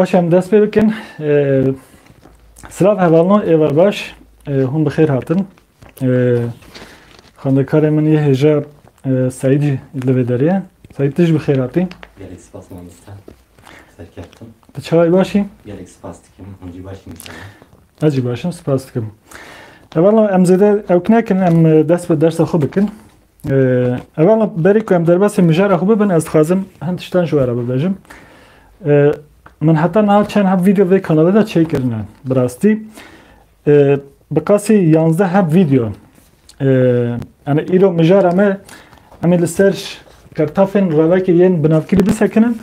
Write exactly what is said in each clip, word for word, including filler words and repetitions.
Baş, em dest pê bikin. Ee, silav hevalno, êvar baş. Ee, hûn bi xêr hatin. Ee, xwendekarê min yê hêja, e, Seîd jî li vê derê ye. Seîd, tu jî bi xêr hatî. Gelek spas mamoste. Serkeftin. Tu çawa yî, baş î? Gelek spas dikim. Hûn jî baş in înşallah. Ez jî baş im, spas dikim. Hevalno, em zêde ewk nekin, em, e, dest bi dersa xwe bikin. Ee, hevalno, berî ku em derbasê mijara xwe bibin, ez dixwazim hin tiştan ji we re bibêjim. Ee, min heta niha çend heb vîdeo vê kanalê de çêkirine, bi rastî. Ee, bi qasî yanzdeh heb vîdeo. Ee, yani îro mijara me, em ê li ser qertafên revekê yên binavkirî bisekinin.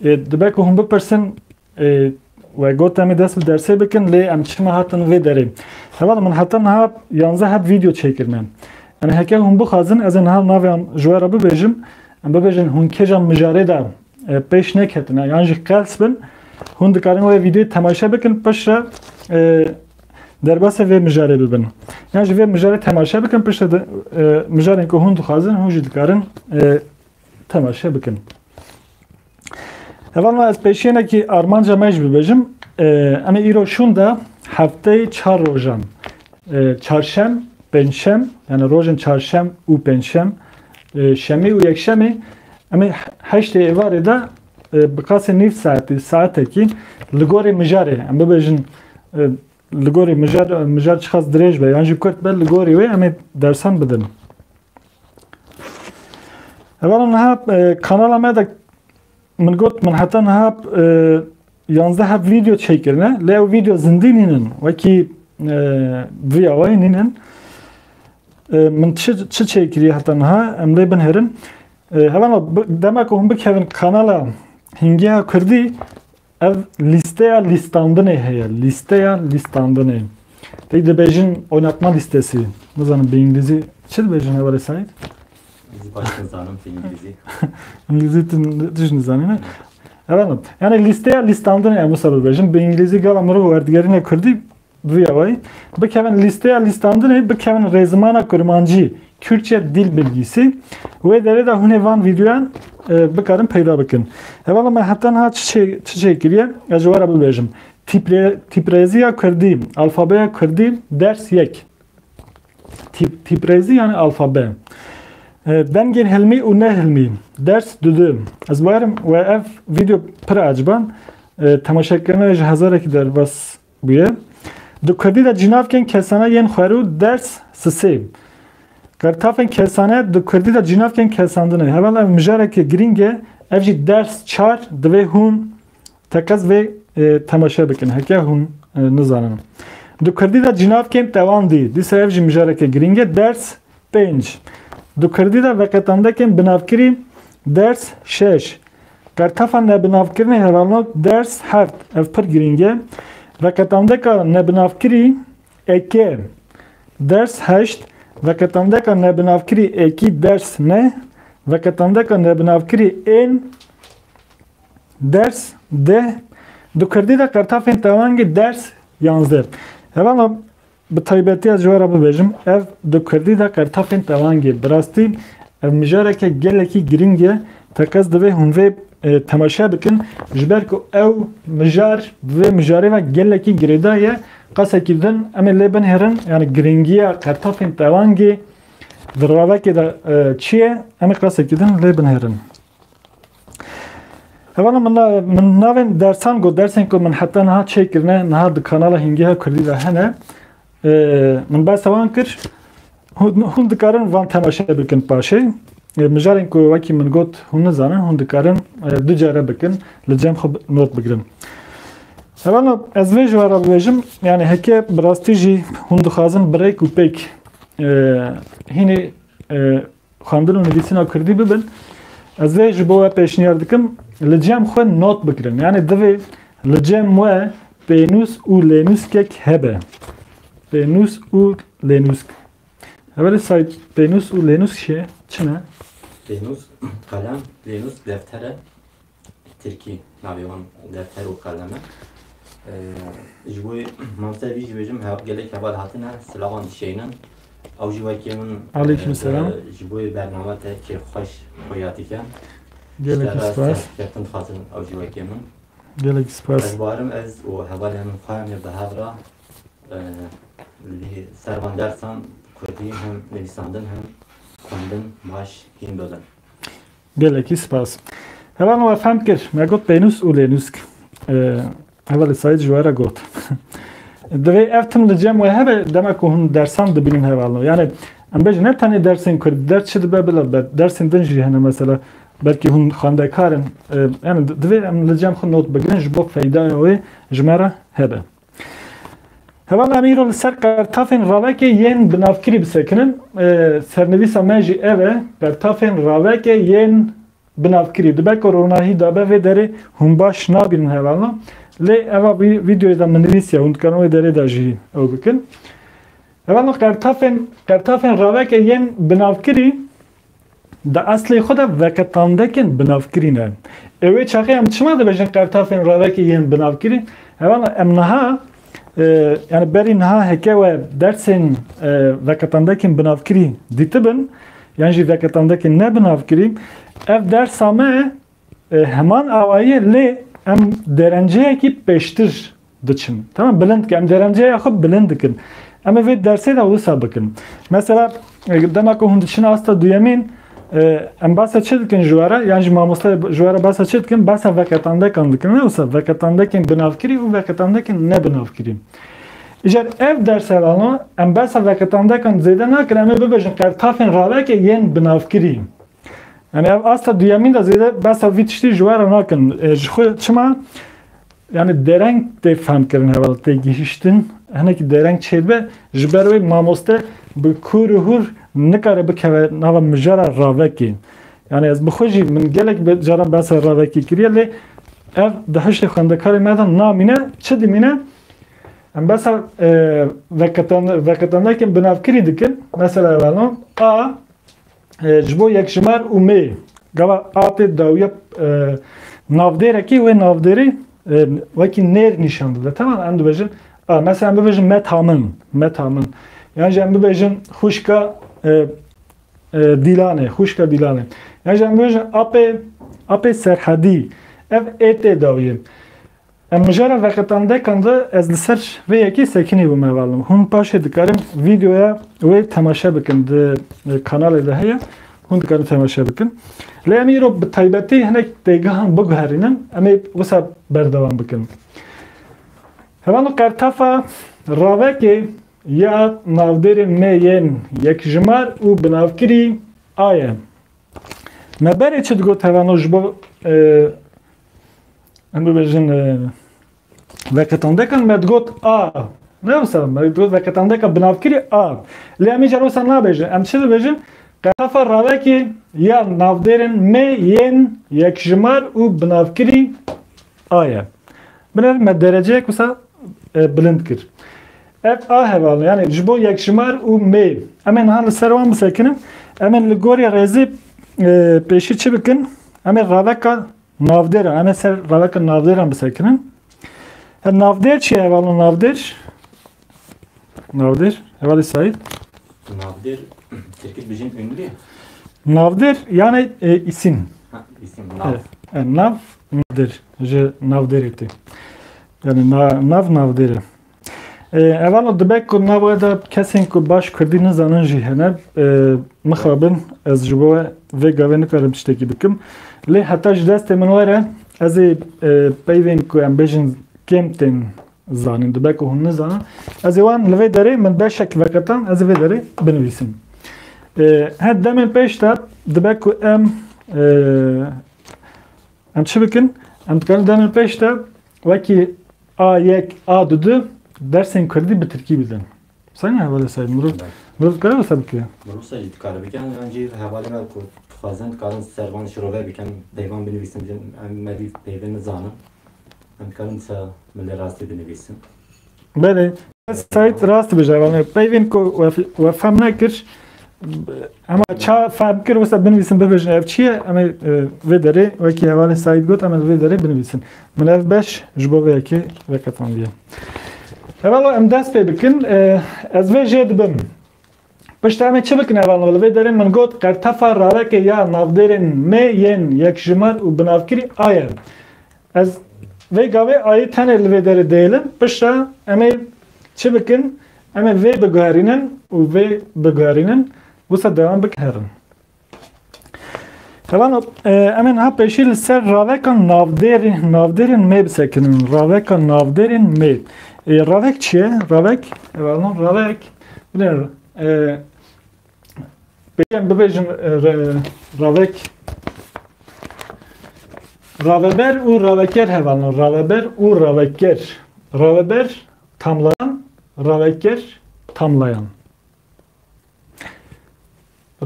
Ee, dibe ku hûn bipirsin, Ê, we got em ê dest bi dersê bikin, lê em çima hatin vê derê? Heval, min heta niha yanzdeh heb vîdeo çêkirine. Yanî heke hûn bixwazin, ez ê niha naveyan ji we re bibêjim. Em bibêjin hûn kêjan mijarê de, e, pêş neketine, yan jî qels bin, hûn dikarin wê vîdeoyê temaşe bikin, piştre, e, derbasê vê mijarê bibin. Yan jî vê mijarê temaşe bikin, piştre de, e, mijarên ku hûn dixwazin, hûn jî dikarin, e, temaşe bikin. Hevalno, ez pêşînekî armanca me jî bibêjim. Ee, em ê îro şûnda hefteyê çar rojan, ee, çarşem, pêncşem, yani rojên çarşem û pêncşem, ee, şemî û yekşemê, em ê heştê êvarê de, ee, bi qasê nîv saetî, saetekî li gorî mijarê, em bibêjin, ee, li gorî mijar, mijar çiqas dirêj be, yan jî kurt be, li gorî wê em ê dersan bidin. Hevalno, niha, e, kanala me de min got, min heta niha, e, yanzdeh heb vîdeo çêkirine, lê ew vîdeo zindî nînin, wekî, e, vî awayî nînin. E, min çi, çi çêkiriye heta niha, em lê binêrin. E, hevalno, bi-, dema ku hûn bikevin kanala Hîngiya Kurdî, ev lîsteya lîstandinê heye, lîsteya lîstandinê. Pek dibêjin oynatma listesi. Nizanim bi îngilîzî çi dibêjin, hevalê Seîd? Ez baş nizanim bi îngilîzî. Îngilîzî tu, tu jî nizanî, ne? Evet. Yani lîsteya lîstandinê em wisa bibêjin. Bi îngilîzî gava mirov werdigerîne kurdî, vî awayî. Bikevin lîsteya lîstandinê, bikevin rêzimana kurmancî, Kürtçe dil bilgisi. Wê derê de hûn ê van vîdeoyan, e, bikarin peyda bikin. Hevala me heta niha çi çê-, çi çêkiriye? Ez ji we re bibêjim. Tîpre-, tîprêziya kurdî, alfabeya kurdî, ders yek. Tîp-, tîprêzî yani alfabe. E, dengên hilmî û nehilmî, ders dudu. Ez bawerim we ev vîdeo pir eciban. E, temaşekirina wê ji hezarekî derbas bûye. Di kurdî de cînavkên kesane yên xwerû, ders sisê. Qertafên kesane di kurdî de cînavkên kesandinê. Heval ev mijareke girîng e. Ev jî ders çar, divê hûn teqez vê, e, temaşe bikin. Heke hûn, e, nizanin. Di kurdî de cînavkên tewandî. Dîsa ev jî mijareke girîng e. Ders pênc. Di kurdî de veqetandekên binavkirî, ders şeş. Qertafa nebinavkirinê, hevalno, ders heft. Ev pir girîng e. Veqetandeka nebinavkirî, eke, ders heşt. Veqetandeka nebinavkirî, ekî, ders neh. Veqetandeka nebinavkirî, ên, ders deh. Di kurdî de qertafên tewangê, ders yanzdeh. Hevalno, bi taybetî ez ji we re bibêjim, ev di kurdî de qertafên tewangê, bi rastî ev mijareke gelekî girîng e. Teqez divê hûn vê, e, temaşe bikin, ji ber ku ew mijar, vê mijarê ve gelekî girêdayî ye. Qasekî din em ê lê binêrin, yani girîngiya qertafên tewangê di ravekê de, e, çi ye, em ê qasekî din lê binêrin. Hevala min na-, min navên dersan got, dersên ku min heta niha çêkirine, niha di kanala Hîngiha Kurdî de hene. Ee, min behsa wan kir. Hûn, hûn dikarin van temaşe bikin paşê. Ee, mijarên ku wekî min got hûn nizanin, hûn dikarin, e, du care bikin, li cem xwe bi-, not bigirin. Hevala ez vê ji we re bibêjim, yani heke bi rastî jî hûn dixwazin bi rêk û pêk, e, hînê, e, xwendin û nivîsîna kurdî bibin, ez vê ji bo we pêşniyar dikim, li cem xwe not bigirin. Yani divê li cem we pênûs û lênûskek hebe. Pênûs û lênûsk. Hevalê Seîd, pênûs û lênûsk çi ye? Çi ne? Pênûs, qelem, lênûsk, defter e. Tirkî navê wan defter û qelem e. Ee, ji bo mamoste vî jî bêjim, he-, gelek heval hatine, silavan dişeynin. Ew jî wekî min, Aleykum e, selam. Ji bo bername te kêfxweş xuya dike. Gelek spas. Serkeftin dixwazin ew jî wekî min. Gelek spas. Ez barim ez û hevalên min xwe em ê bi hev re, e, li ser van dersan kurdî hem nivîsandin hem xwendin baş hîn bibin. Gelekî spas. Hevalno we fehm kir. Me got peynûs û lênûsk. E, Hevalê Saîd ji we re got. Divê ev tim li cem we hebe dema ku hûn dersan dibînin hevalno. Yani em bêjin ne tenê dersên kurdî, ders çi dibe bila be, dersên din jî hene mesela. Belkî hûn xwendekar in. E, yani di- divê em li cem xwe not bigirin ji bo feydaya wê ji me re hebe. Heval em îro li ser qertafên ravekê yên binavkirî bisekinin. E, sernivîsa me jî ev e. Qertafên ravekê yên binavkirî. Dibe ku ronahî dabe vê derê hûn baş nabînin hevalno. Lê eva vî- vîdeoyê de min nivîsiye, hûn dikarin wê derê de jî ew bikin. Hevalno qertafên, qertafên ravekê yên binavkirî di eslê xwe de veqetandekên binavkirî ne. Ê wê çaxê em çima dibêjin qertafên ravekê yên binavkirî? Hevalno em niha, e, yani berî niha heke we dersên, e, veqetandekên binavkirî dîtibin, yan jî veqetandekên ne binavkirî, ev dersa me, e, heman awayî ye, lê em derenceyekî pêştir diçin. Tamam, bilind dikin. Em derenceya xwe bilind dikin. Em ê vê dersê de wisa bikin. Mesela, e, dema ku hûn diçin asta duyemîn, e, em basa çi dikin ji we re? Yan jî mamoste ji we re basa çi dikin? Basa veqetandekan dikin. Ne wisa veqetandekên binavkirî û veqetandekên ne binavkirî. Îcar ev ders hevalno, em basa veqetandekan zêde nakin, em ê bibêjin qertafên ravekê yên binavkirî. Yani ev asta duyemîn de zêde basa vî tiştî ji we re nakin. E, ji xwe çima? Yani dereng tê fehmkirin heval, tê gihiştin. Hinekî dereng çêdibe, ji ber wê mamoste bi kûr û hûr nikare bikeve nava mijara ravekê. Yani ez bi xwe jî min gelek be- caran behsa ravekê kiriye, lê ev di hiştê xwendekarê me de namîne, çi dimîne? Em behsa, e, veqetan-, veqetandekên binavkirî dikin. Mesela hevalno, a, e, ji bo yekjimar û mê. Gava a tê dawiya, e, navdêrekî, wê navdêrê, e, wekî nêr nîşan dide. Tamam, em dibêjin, a, mesela em bibêjin Metamin, Metamin. Yan jî em bibêjin xwişka, e, e, Dîlanê, xwişka Dîlanê. Yan jî em bibêjin apê, apê Serhedî. Ev ê tê dawiyê. Em mijara veqetandekan de ez li ser vê yekê sekinî bûm hevalno. Hûn paşê dikarin vîdeoya wê temaşe bikin, di, e, kanalê de heye. Hûn dikarin temaşe bikin. Lê em îro bi taybetî hinek têgehan biguherînin, em ê wisa berdewam bikin. Hevalno qertafa ravekê ya navdêrên me yên yekjimar û binavkirî a ye. Me berê çi digot hevalno ji bo, e, em bibêjin, e, veqetandekan me digot a. Ne wisa, me digot veqetandeka binavkirî a. Lê em îcar wisa nabêjin. Em çi dibêjin? Qertafa ravekê ya navdêrên me yên yekjimar û binavkirî a ye. Binêr me dereceyek wisa, e, bilind kir. Ev a hevalno, yani ji bo yekjimar û mê. Em ê niha li ser wan bisekinin. Em ê li gorî rêzê, e, pêşî çi bikin? Em ê raveka navdêran, em ê ser raveka navdêran bisekinin. E, navdêr çi ye hevalno navdêr? Navdêr, hevalê Saîd. Navdêr, tirkî dibêjin ünlü. Navdêr yani, e, îsim. Ha, îsim, nav. Evet. E, nav, navdêr. Ji navdêrê tê. Yani na-, nav navdêr e. E, hevalno dibe ku nav we de kesên ku baş kurdî nizanin jî hene, e, mixabin ez ji bo we vê gavê nikarim tiştekî bikim. Lê heta ji destê min were ez ê, e, peyvên ku em bêjin kêm tên zanîn, dibe ku hûn nizanin. Ez ê wan li vê derê min beşek veqetan, ez ê vê derê binivîsim. E, her demên pêş de dibe ku em, e, em çi bikin? Em dikarin demên pêş de wekî a yek, a du du dersên kurdî bi tirkî bidin. Sen ne hevalê Saîd, mirov, Ben. Mirov dikare wisa bike? Mirov wisa jî dikare bikin, yan jî hevalê me ku dixwazin dikarin ser van şirove bikin, peyvan binivîsin, em me vî peyvê nizanin. Em dikarin se milê rastî binivîsin. Belê. Saîd rast dibêje, yani peyvên ku we, we fehm nekir, hema ça fehm kir, wisa binivîsin, bibêjin ev çi ye, em ê, e, vê derê, wekî hevalê Saîd got, em ê vê derê binivîsin. Min ev beş ji bo vê yekê veqetandiye. Hevalo em dest pê bikin, e, ez vê jê dibim. Pişta em ê çi bikin hevalo? Li vê derê min got, qertefa ravekê ya navdêrên me yên yekjimar û binavkirî a ye. Ez Vê gavê ayê tenê li vê derê dihêlin. Piştre em ê çi bikin? Em ê vê biguherînin û vê biguherînin. Wisa dewam bikin herin. Hevalno, e, em ê niha pêşî li ser raveka navdêrê-, navdêrên mê bisekinin. Raveka navdêrên mê. E, ravek çi ye? Ravek, hevalno, ravek. Bilin, e, pêşî em bibêjin, e, re-, ravek. Raveber û raveker hevalno. Raveber û raveker. Raveber tamlayan, raveker tamlayan.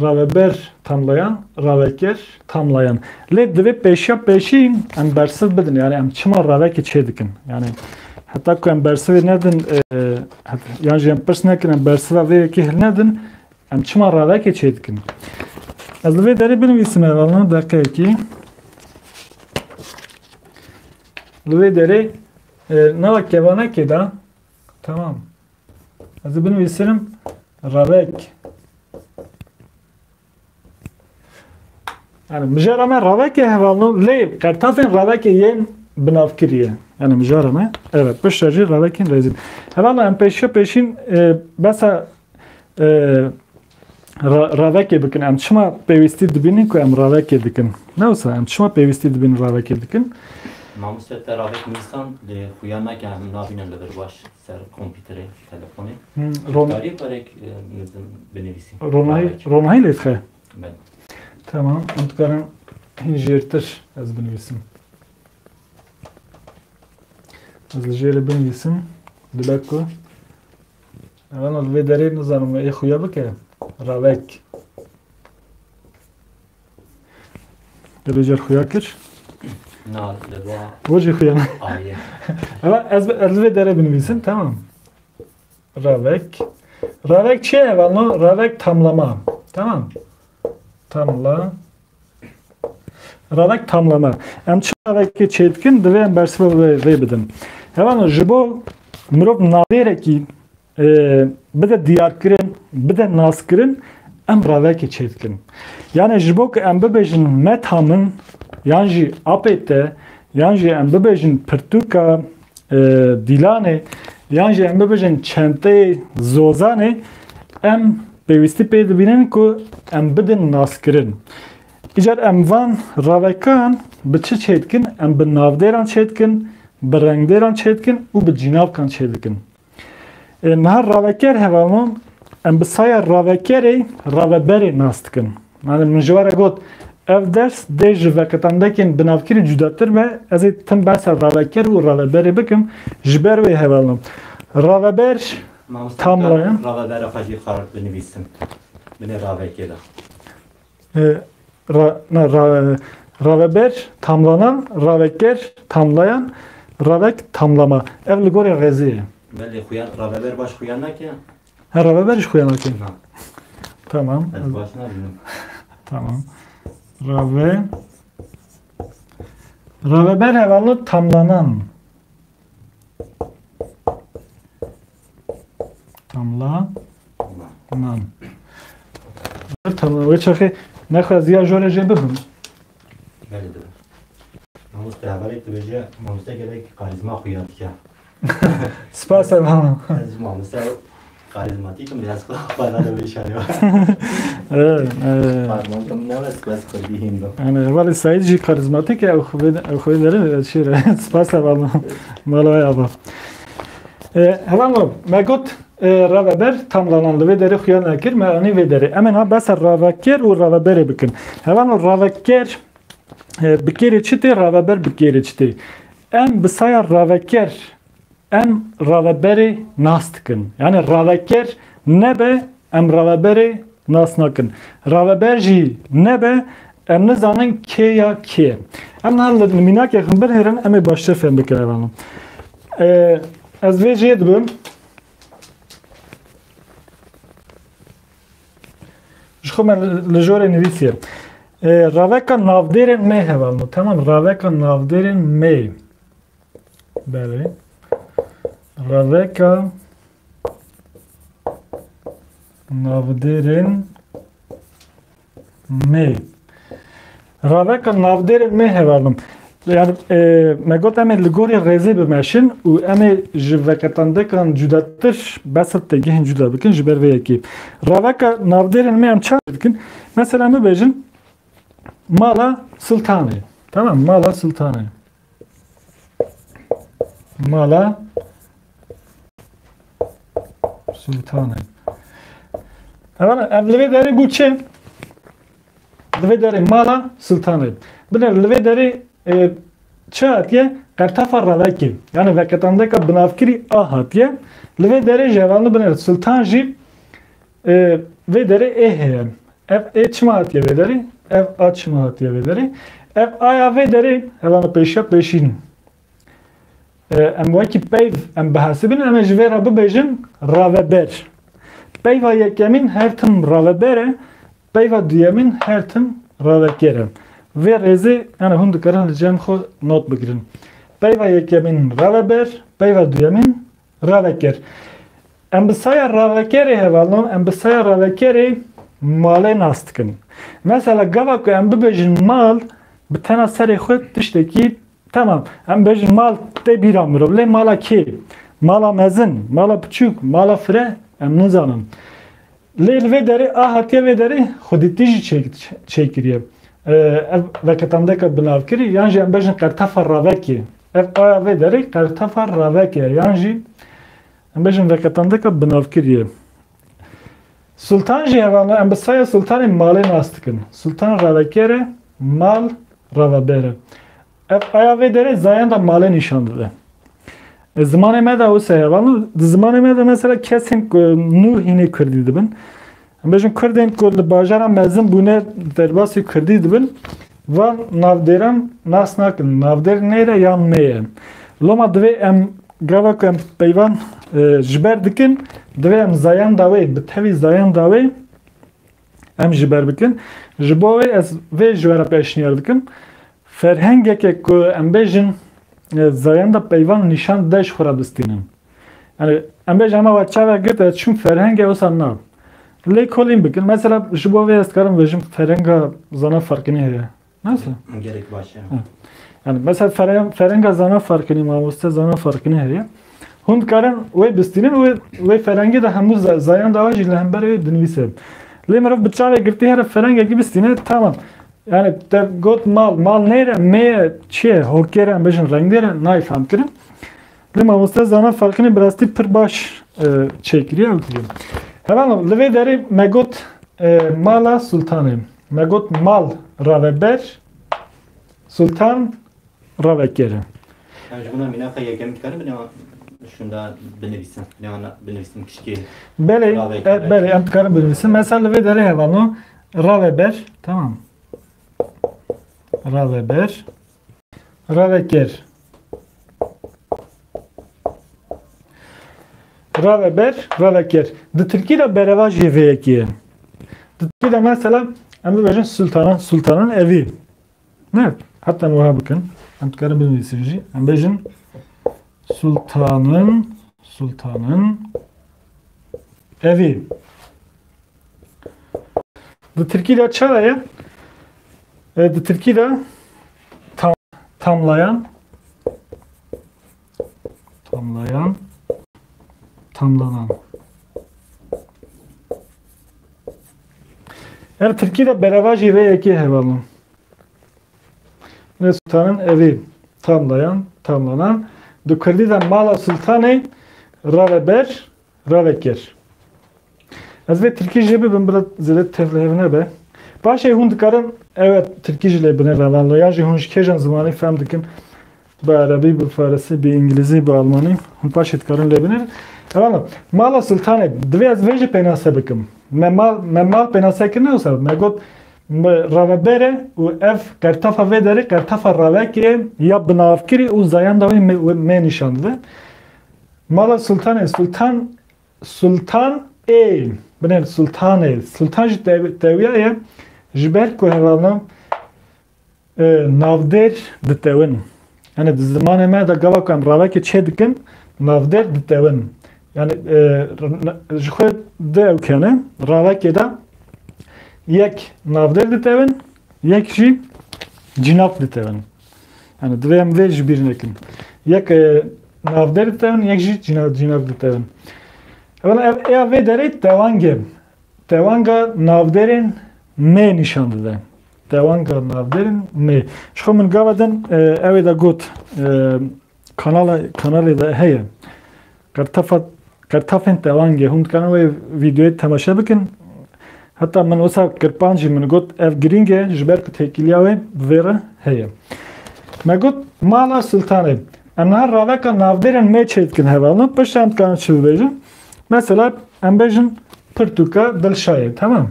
Raveber tamlayan, raveker tamlayan. Lê divê pêşiya pêşî em bersiv bidin. Yani em çima ravekê çê dikin? Yani heta ku em bersivê nedin, e, het-, yan jî em pirs nekin, em bersiva vê yekê hilnedin, em çima ravekê çê dikin? Ez li vê derê binivîsim hevalno, deqeyekî. Li vê derê, e, nava kevanekê de, tamam. Ez ê binivîsirim ravek. Yani mijara me ravek e hevalno, lê qertafên ravekê yên binavkirî ye. Yani mijara me, evet, piştre jî ravekên rêzîn. Hevalno em pêşiya pêşîn, e, besa, e, ra-, ravekê bikin. Em çima pêwîstî dibînin ku em ravekê dikin? Ne wisa, em çima pêwîstî dibînin ravekê dikin? Mamoste, te ravek nivîsan, lê xuya nake em nabînin li vir baş. Ser kompîterê, telefonê. Hmm, Ron- Karî perek, e, nizim binivîsî. Ronahî, Ravek. Ronahî lê dixe? Ben. Tamam, em dikarin hîn jêrtir ez binivîsim. Ez li jêrê binivîsim, dibe ku evana li vê derê nizanim ê xuya bike. Ravek. Te bêcer xuya kir? Na, li ba. We jî xuya ne? Aye. Ama ez, ez vê dere binivîsim, tamam. Ravek. Ravek çi ye hevalno? Ravek tamlama. Tamam. Tamla. Ravek tamlama. Em çi ravekê çêdikin, divê em bersiva vê, vê bidin. Hevalno, ji bo mirov navêrekî e, bide diyarkirin, bide naskirin, em ravekê çêdikin. Yani ji bo ku em bibêjin meta min, yan jî apê te, yan jî em bibêjin pirtûka, e, Dîlanê, yan jî em bibêjin çenteyê Zozanê, em pêwîstî pê dibînin ku em bidin naskirin. Îcar em van ravekan bi çi çêdikin? Em bi navdêran çêdikin, bi rengdêran çêdikin û bi cînavkan çêdikin. E, niha raveker hevalno, em bi saya ravekerê, raveberê nas dikin. Yani min ji we re got, ev ders dê ji veqetandekên binavkirî cudatir be, ez ê tim behsa raveker û raveberê bikim. Ji ber wê hevalno. Raveber Mamoste, tamlayan. Ravebera xwe jî xwe binivîsim. Binê ravekê de. E, ra-, na, ra-, raveber, tamlanan, raveker, tamlayan, ravek, tamlama. Ev li gorî rêzê ye. Belê xuya, raveber baş xuya nake? Ha, raveber jî xuya nake. Na. Tamam. Ez baş nabînim. Tamam. Rave-, raveber hevalno tamlanan. Tamla. Nan. Tamam. Wê çaxê nexwaziya jore jê bibim. Belê dibe. Mamoste hevalek dibêje, mamoste gelek karizma xuya dike. Spas e baba. Ez mamoste Karizmatîk im, lê ez xwe xwe nade wê şarê. Evet, evet. Farman kim ne wes, wes xwe bihîn do. Yani, hevalê Saîd jî karizmatîk e, ew xwe, ew xwe derin, e, şêre. Spas e, valla. Mala ya ba. E, hevalno, me got, e, raveber tamlanan li vê derê xuya nekir, me anî vê derê. Em ê niha behsa raveker û raveberê bikin. Hevalno, raveker, e, bi kêrê çi tê, raveber bi kêrê çi tê? Em bi saya raveker em raveberê nas dikin. Yani raveker nebe, em raveberê nas nakin. Raveber jî nebe, em nizanin kê ya kê. Em niha li mînakê xwe binêrin, em ê baştir fêm bikin hevalno. Ee, ez vê jê dibim. Ji xwe me li jorê nivîsiye. Ee, raveka navdêrên me hevalno. Tamam, raveka navdêrên me. Belê. Raveka navdêrên me. Raveka navdêrên me hevalno. Yani, e, me got em ê li gorî rêzê bimeşin û em ê ji veketandekan cudatir behsa têgihên cuda bikin ji ber vê yekê. Raveka navdêrên me em çawa dikin? Mesela em bibêjin mala Sultanê. Tamam, mala Sultanê. Mala Sultanê. Heval, ev li vê derê bû çi? Li vê derê mala Sultanê. Binêr li vê derê, e, çi hatiye? Qertefa Ravekê. Yani veketandeka binavkirî A hatiye. Li vê derê jî hevalno binêr Sultan jî, e, vê derê ê heye. Ev ê çima hatiye vê derê? Ev A çima hatiye vê derê? Ev Aya vê derê hevalno pêşiya pêşîn. E, em wekî peyv em bihesibin, em ê ji vê re bibêjin raveber. Peyva yekemîn her tim raveber e, peyva duyemîn her tim ravekêr e. Vê rêzê, yani hûn dikarin li cem xwe not bigirin. Peyva yekemîn raveber, peyva duyemîn ravekêr. Em bi saya ravekêrê hevalno, em bi saya ravekêrê malê nas dikin. Mesela gava ku em bibêjin mal, bi tena serê xwe tiştekî Tamam. Em bêjin mal tê bîra mirov. Lê mala kê? Mala mezin, mala piçûk, mala fire, em nizanin. Lê li vê derê a hatiye vê derê xwedîtî jî çê-, çêkiriye. Ee, ev veketandeka binavkirî, yan jî em bêjin qertefa ravekê. Ev aya vê derê qertefa ravekê, yan jî em bêjin veketandeka binavkirî ye. Sultan jî hevalno, em bi saya sultanê malê nas dikin. Sultan ravekêr e, mal raveber e. Ev aya vê derê zayenda malê nîşan dide. E, zimanê me de wisa hevalno, di zimanê me de mesela kesên ku nû hînê kurdî dibin. Em bêjin kurdên ku li bajara mezin bûne derbasî kurdî dibin. Van navdêran nas nakin. Navdêr nêre yan mê ye. Loma divê em gava ku em peyvan, e, ji ber dikin, divê em zayenda wê, bi tevî zayenda wê em ji ber bikin. Ji bo wê ez vê ji we re pêşniyar dikim. Ferhengeke ku em bêjin, e, zayenda peyvan nîşan dide ji xwe re bistînin. Yani em bêjin hema we çavek girt, ez çûm ferhengê wisa na. Lê kolîn bikin. Mesela ji bo vê ez dikarim bêjim ferenga zana ferqînî heye. Nasıl? Gerek baş ya. Ha. Yani mesela feren-, ferenga zana farkını, mamoste zana farkını heye. Hûn dikarin wê bistînin, wê, wê ferengê de hemû za-, zayan dawa jî li hember wê dinivîse. Lê mirov bi çavê girtî here ferengekî bistîne, tamam. Yani te got mal, mal neyre, meye, çi ye, hokêre, em bêjin rengdêre, nayê fehm kirin. Lê mamoste zana farkını bi rastî pir baş, e, çêkiriye, ew diyê. Hevalno, li vê derê me got, e, mala sultanê. Me got mal raveber, sultan ravekêr e. Em ji bona mînaxa yekem dikarin binêwa şunda binivîsin. Binêwa na-, binivîsin kişkê. Belê, ravekêr e, belê, em dikarin binivîsin. Mesela li vê derê hevalno raveber, tamam. Raveber. Ravekêr. Raveber, ravekêr. Di tirkî de bereva jî vê yekê ye. Di tirkî de mesela em bibêjin sultanan, sultanan evî. Ne? Heta em wiha bikin. Em dikarin binivîsin jî. Em bêjin sultanın, sultanın evî. Di tirkî de çawa ye? E, di tirkî de tam-, tamlayan, tamlayan, tamlanan. Ev tirkî de bereva jî vê yekê hevalno. Lê sultanın evi tamlayan, tamlanan. Di kurdî de mala sultanê raveber, ravekêr. Ez vê tirkî jê bibim, bila zêde tev li hev nebe. Paşê hûn dikarin, evet, tirkî jî lê binêrin hevalno. Ya jî hûn ji kêjan zimanî fehm dikin? Bi erebî, bi farisî, bi îngilîzî, bi almanî. Hûn paşê dikarin lê binêrin. Hevalno, mala sultanê, divê ez vê jî pênase bikim. Me mal, me mal pênase kirine wisa, me got, me ravebere û ev qertefa vê derê, qertefa ravekê ya binavkirî û zayenda wê me, me nîşan dide. Mala sultanê, sultan Sultan ê, binêr sultanê. Sultan jî tew-, tewiya ye. Ji ber ku hevalno, e, navdêr ditewin. Yani di zimanê me de gava ku em ravekê çê dikin, navdêr ditewin. Yani, e, r-, n-, ji xwe di ewkene, ravekê de yek navdêr ditewin, yek jî cînak ditewin. Yani divê em vê ji bîr nekin. Yek, e, navdêr ditewin, yek jî cîna-, cînav ditewin. Evela ev, ê ya vê derê tewang e. Tewanga navdêrên mê nîşan dide. Tewanga navdêrên mê. Ji xwe min gava din, e, ew ê de got, e, kanala, kanalê de heye. Qertefa, qertefên tewangê. Hûn dikarin wê vîdeoyê temaşe bikin. Heta min wisa kirpan jî min got ev girîng e, ji ber ku têkiliya wê bi vê re heye. Me got mala Sultanê. Em niha raveka navdêrên mê çê dikin hevalno. Pişt em dikarin çi bibêjin? Mesela em bêjin pirtûka Dilşayê, tamam?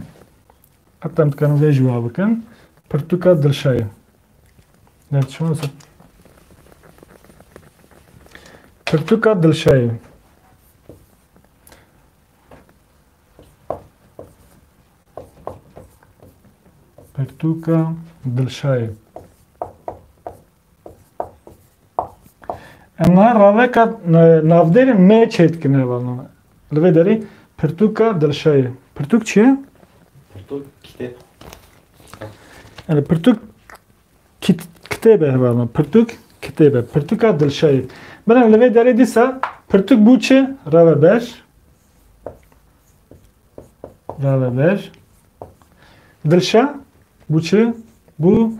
Heta em dikarin vê jî wa bikin. Pirtûka Dilşayê. Ne, çima se-, pirtûka Dilşayê. Pirtûka Dilşayê. Em niha raveka, e, navdêrên mê çê dikin hevalno. Li vê derê pirtûka Dilşayê. Pirtûk çi ye? Pirtûk kitêb. Yani pirtûk kit-, kitêb e hevalno. Pirtûk kitêb e. Pirtûka Dilşayê. Bira li vê derê dîsa pirtûk bû çi? Raveber. Raveber. Dilşa bû çi? Bû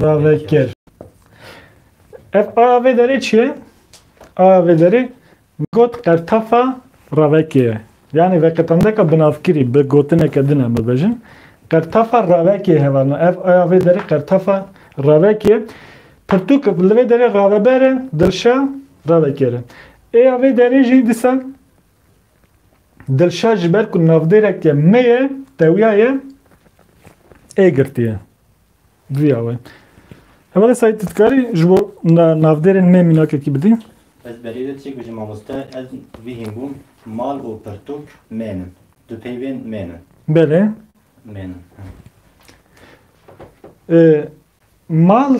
raveker. Ev aya vê derê çi ye? Aya vê derê got qertefa ravekê ye. Yani veqetandeka binavkirî bi gotineke din em bibêjin. Qertefa ravekê hevalno. Ev aya vê derê qertefa ravekê ye. Pirtûk li vê derê raveber e, Dilşa raveker e. Ê ya vê derê jî dîsa Dilşa ji ber ku navdêreke me ye, tewiyaye, ê girtiye. Viya we. Hevalê Saîd, tu dikarî ji bo na-, navdêrên me mînakekî bidî? Ez berê de çêk bijim mamoste, ez vî hîn bûm, mal û pirtûk mênin. Du peyvên mênin. Belê. Mênin. Ee, Mal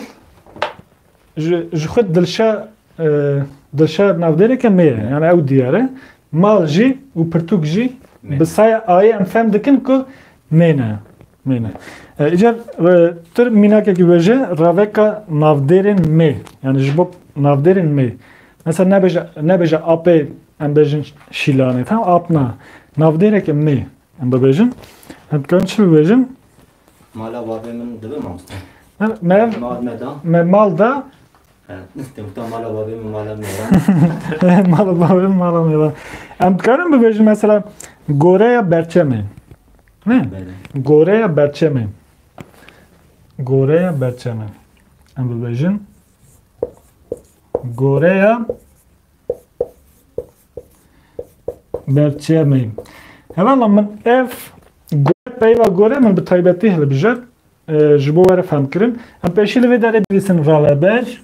ji, ji xwe dilşa, e, dilşa navdêreke me ye. Yani ew diyar e. Mal jî û pirtûk jî bi saya ayê em fem dikin ku mêne. Mêne. E, îcar, e, tu mînakekî bêje raveka navdêrên me. Yani ji bo navdêrên me. Mesela nebêje, nebêje apê em bêjin şîlanê. Tamam, ap na. Navdêreke me. Em bibêjin. Em dikarin çi bibêjin? Mala bavê min dibe mamoste. Me, me, mal me da. Me mal da. He, te gotan mala bavê min mala mêran. Mala bavê min mala mêran. Em dikarin bibêjin mesela goreya berçemê. Ne? Belê. Goreya berçemê. Goreya berçemê. Em bibêjin. Goreya Berçemê. Hevala min ev gore, peyva gore min bi taybetî hilbijar, e, ji bo were fehmkirin. Em pêşî li vê derê binivîsin raveber.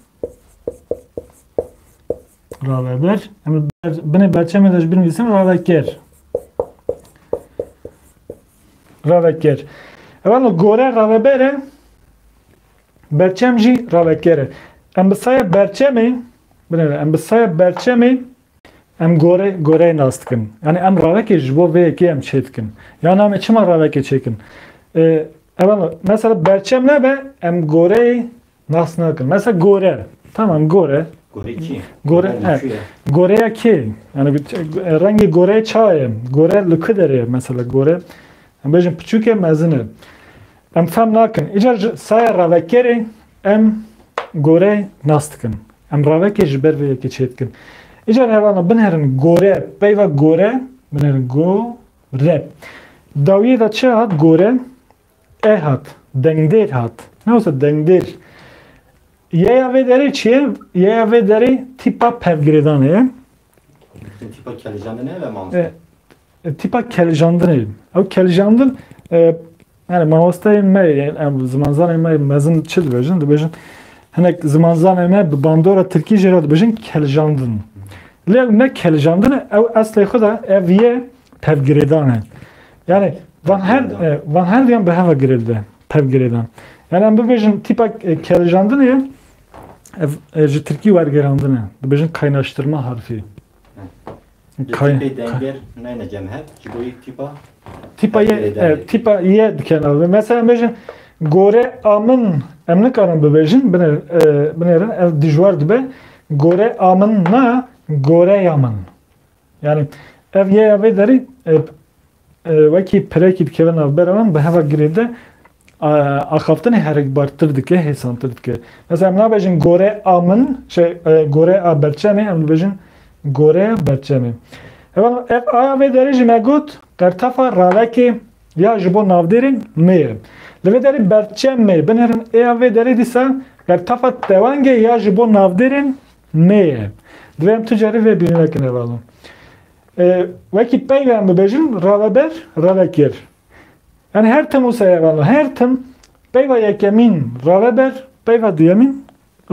Raveber. Em ber-, binê berçemê de jî binivîsin raveker. Raveker. Hevala gore raveber e. Berçem jî raveker e. Em bi saya berçemê, binêre, em bi saya berçemê em gore, goreyê nas dikin. Yani em ravekê ji bo vê yekê em çê dikin. Ya namê çima ravekê çêkin? E, ev mesela berçem nebe em goreyê nas nakin. Mesela gore. Tamam, gore. Gore kî? Gore, Gore he. Kî ye? Goreya kê? Yani e, rengê goreyê çawa ye? Gore li ku derê ye mesela gore? Em bêjin piçûk e, mezin e. Em fem nakin. Îcar ji saya ravekerê em gore nas dikin. Em ravekê ji ber vê yekê çê dikin. Îcar hevana binêrin gore, peyva gore, binêrin gore. Dawiyê de çi hat? Gore. E hat. Dengdêr hat. Ne olsa dengdêr. Yeya vê derê çi ye? Yeya vê derê tîpa pevgirêdanê ye. Tîpa kelijandinê ve mamoste? E, e, tîpa kelijandinê. Ew kelijandin, e, yani mamosteyên me, yani em zimanzanên me mezin çi dibêjin? Dibêjin, hinek zimanzanên me bi bandora tirkî jê re dibêjin kelijandin. Lê ew ne kelijandin e, ew eslê xwe de ev ye pevgirêdan e. Yani van her, Pevgirêdan. E, van her diyan bi heva girêdide, pevgirêdan. Yani em bibêjin tîpa, e, kelijandinê ye, ev, e, ji tirkî wergerandin e. Dibêjin kaynaştırma harfi. Kay-, Tîpê kay- dengêr neyne cem hev, ji bo yek tîpa Tîpa ye, pevgirêdan e, e. Tîpa ye dikene. Mesela em bêjin Gore a min, em nikarin bibêjin, binê-, e, binêrin, ev dijwar dibe. Gore a min na, goreya min. Yani ev yê ya vê derî, e, e, wekî pirekî dikeve navbera wan, bi heva girêde, a, axaftinê herikbartir dike, hêsantir dike. Mesela em nabêjin gore a min, şey, e, gore a berçemê, em dibêjin goreya berçemê. Heval ev aya vê derê jî me got, qertafa ravekê ya ji bo navdêrên me ye. Li vê derê berçem me, binêrin ê ya vê derê dîsa qertafa tewangê ya ji bo navdêrên me ye. Divê em tu carî vê bîrî nekin hevalno. E, wekî peyve em bibêjin, raveber, ravekir. Yani her tim wisa ye vano, her tim peyva yekemîn raveber, peyva duyemîn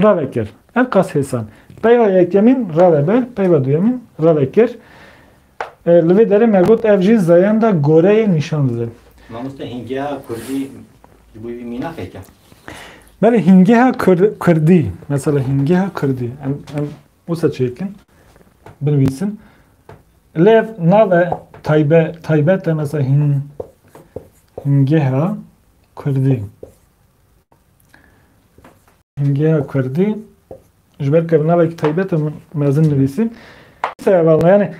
ravekir. Ev qas hêsan. Peyva yekemîn raveber, peyva duyemîn ravekir. E, li vê derê me got ev jî zayenda goreyê nîşan dide. Mamoste, hingeha kurdî ji bo wî mîna pêke? Belê, hingeha kur-, kurdî. Mesela hingeha kurdî. Em, em wisa çêkin, binivîsin. Lê ev nave taybe-, taybet e, mesela hin-, hingeha kurdî. Hingeha kurdî. Ji ber ku ev navekî taybet e, min mezin nivîsî. Dîsa hevalno, yani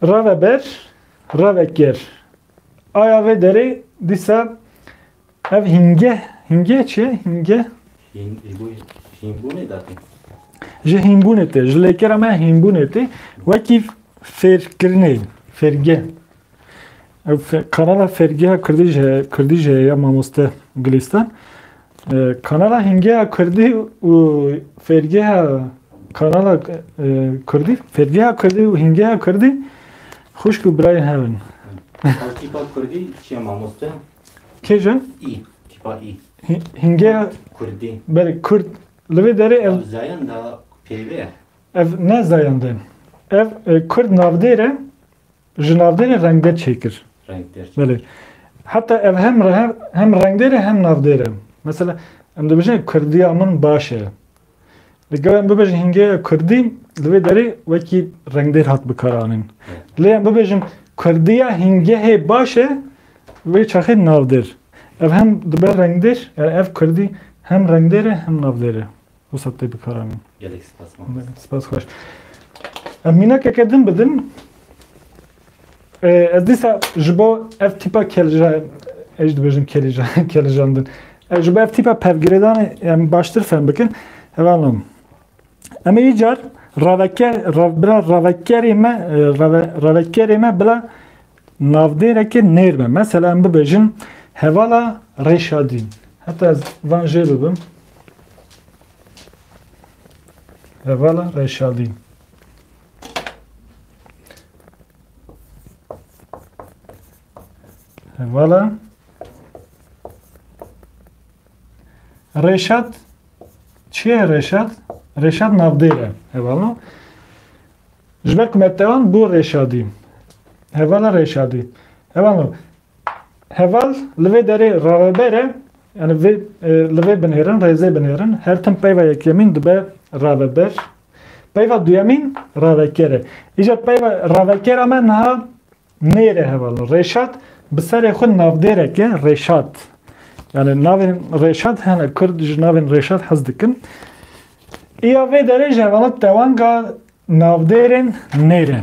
raveber, ravekir. Aya vê derê dîsa ev hingeh, hingeh çi ye? Hingeh? Hîn, ji bo hînbûnê datî. Ji hînbûnê tê, ji lêkera me hînbûnê tê. Wekî fêrkirinê, fêrgeh. Ev fe-, kanala Fêrgeha Kurdî jî heye, Kurdî jî heye ya mamoste Gulistan. E, kanala Hingeha Kurdî û Fêrgeha kanala, e, Kurdî, Fêrgeha Kurdî û Hingeha Kurdî xwişk û birayên hev in. Ev tîpa Kurdî çi ye mamoste? Kê jî? Î, tîpa î. Hi-, Hingeha Kurdî. Belê, Kurd. Li vê derê ev Ev zayenda peyvê ye. Ev ne zayende. Ev, e, Kurd navdêr e. Ji navdêrê rengdêr çêkir. Rengdêr çêkir. Belê. Heta ev hem re-, hem, hem rengdêr e hem navdêr e. Mesela, em dibêjin kurdiya min baş e. Li gel em bibêjin hingê kurdî, li vê derê wekî rengdêr hat bikaranîn. Evet. Lê em bibêjin kurdiya hingehê baş e, vê çaxê navdêr. Ev hem dibe rengdêr, yani ev kurdî hem rengdêr e hem navdêr e. Wisa tê bikaranîn. Gelek spas, mamoste. Spas xweş. Em mînakeke din bidin. E, ez dîsa ji bo ev tîpa kelija-, ez dibêjim kelija-, kelijandin. E, ji bo ev tîpa pevgirêdanê em baştir fem bikin. Hevalno. Em ê îcar raveke-, ra-, bila ravekerê me, e, rave-, ravekerê me bila navdêreke nêr be. Mesela em bibêjin hevala Rêşadî. Heta ez van jê bibim. Hevala Rêşadî. Hevala Rêşad. Çi ye Rêşad? Rêşad navdêr e. Hevalno. Ji ber ku me tewan bû Rêşadî. Hevala Rêşadî. Hevalno. Heval li vê derê raveber e. Yani vê, e, li vê binêrin, rêzê binêrin. Her tim peyva yekemîn dibe raveber. Peyva duyemîn raveker e. Îcar peyva ravekera me niha nêr e hevalno. Rêşad bi serê xwe navdêrek e, Rêşad. Yani navên Rêşad hene, Kurd ji navên Rêşad hez dikin. Îya vê derê jî hevalno tewanga navdêrên nêr e.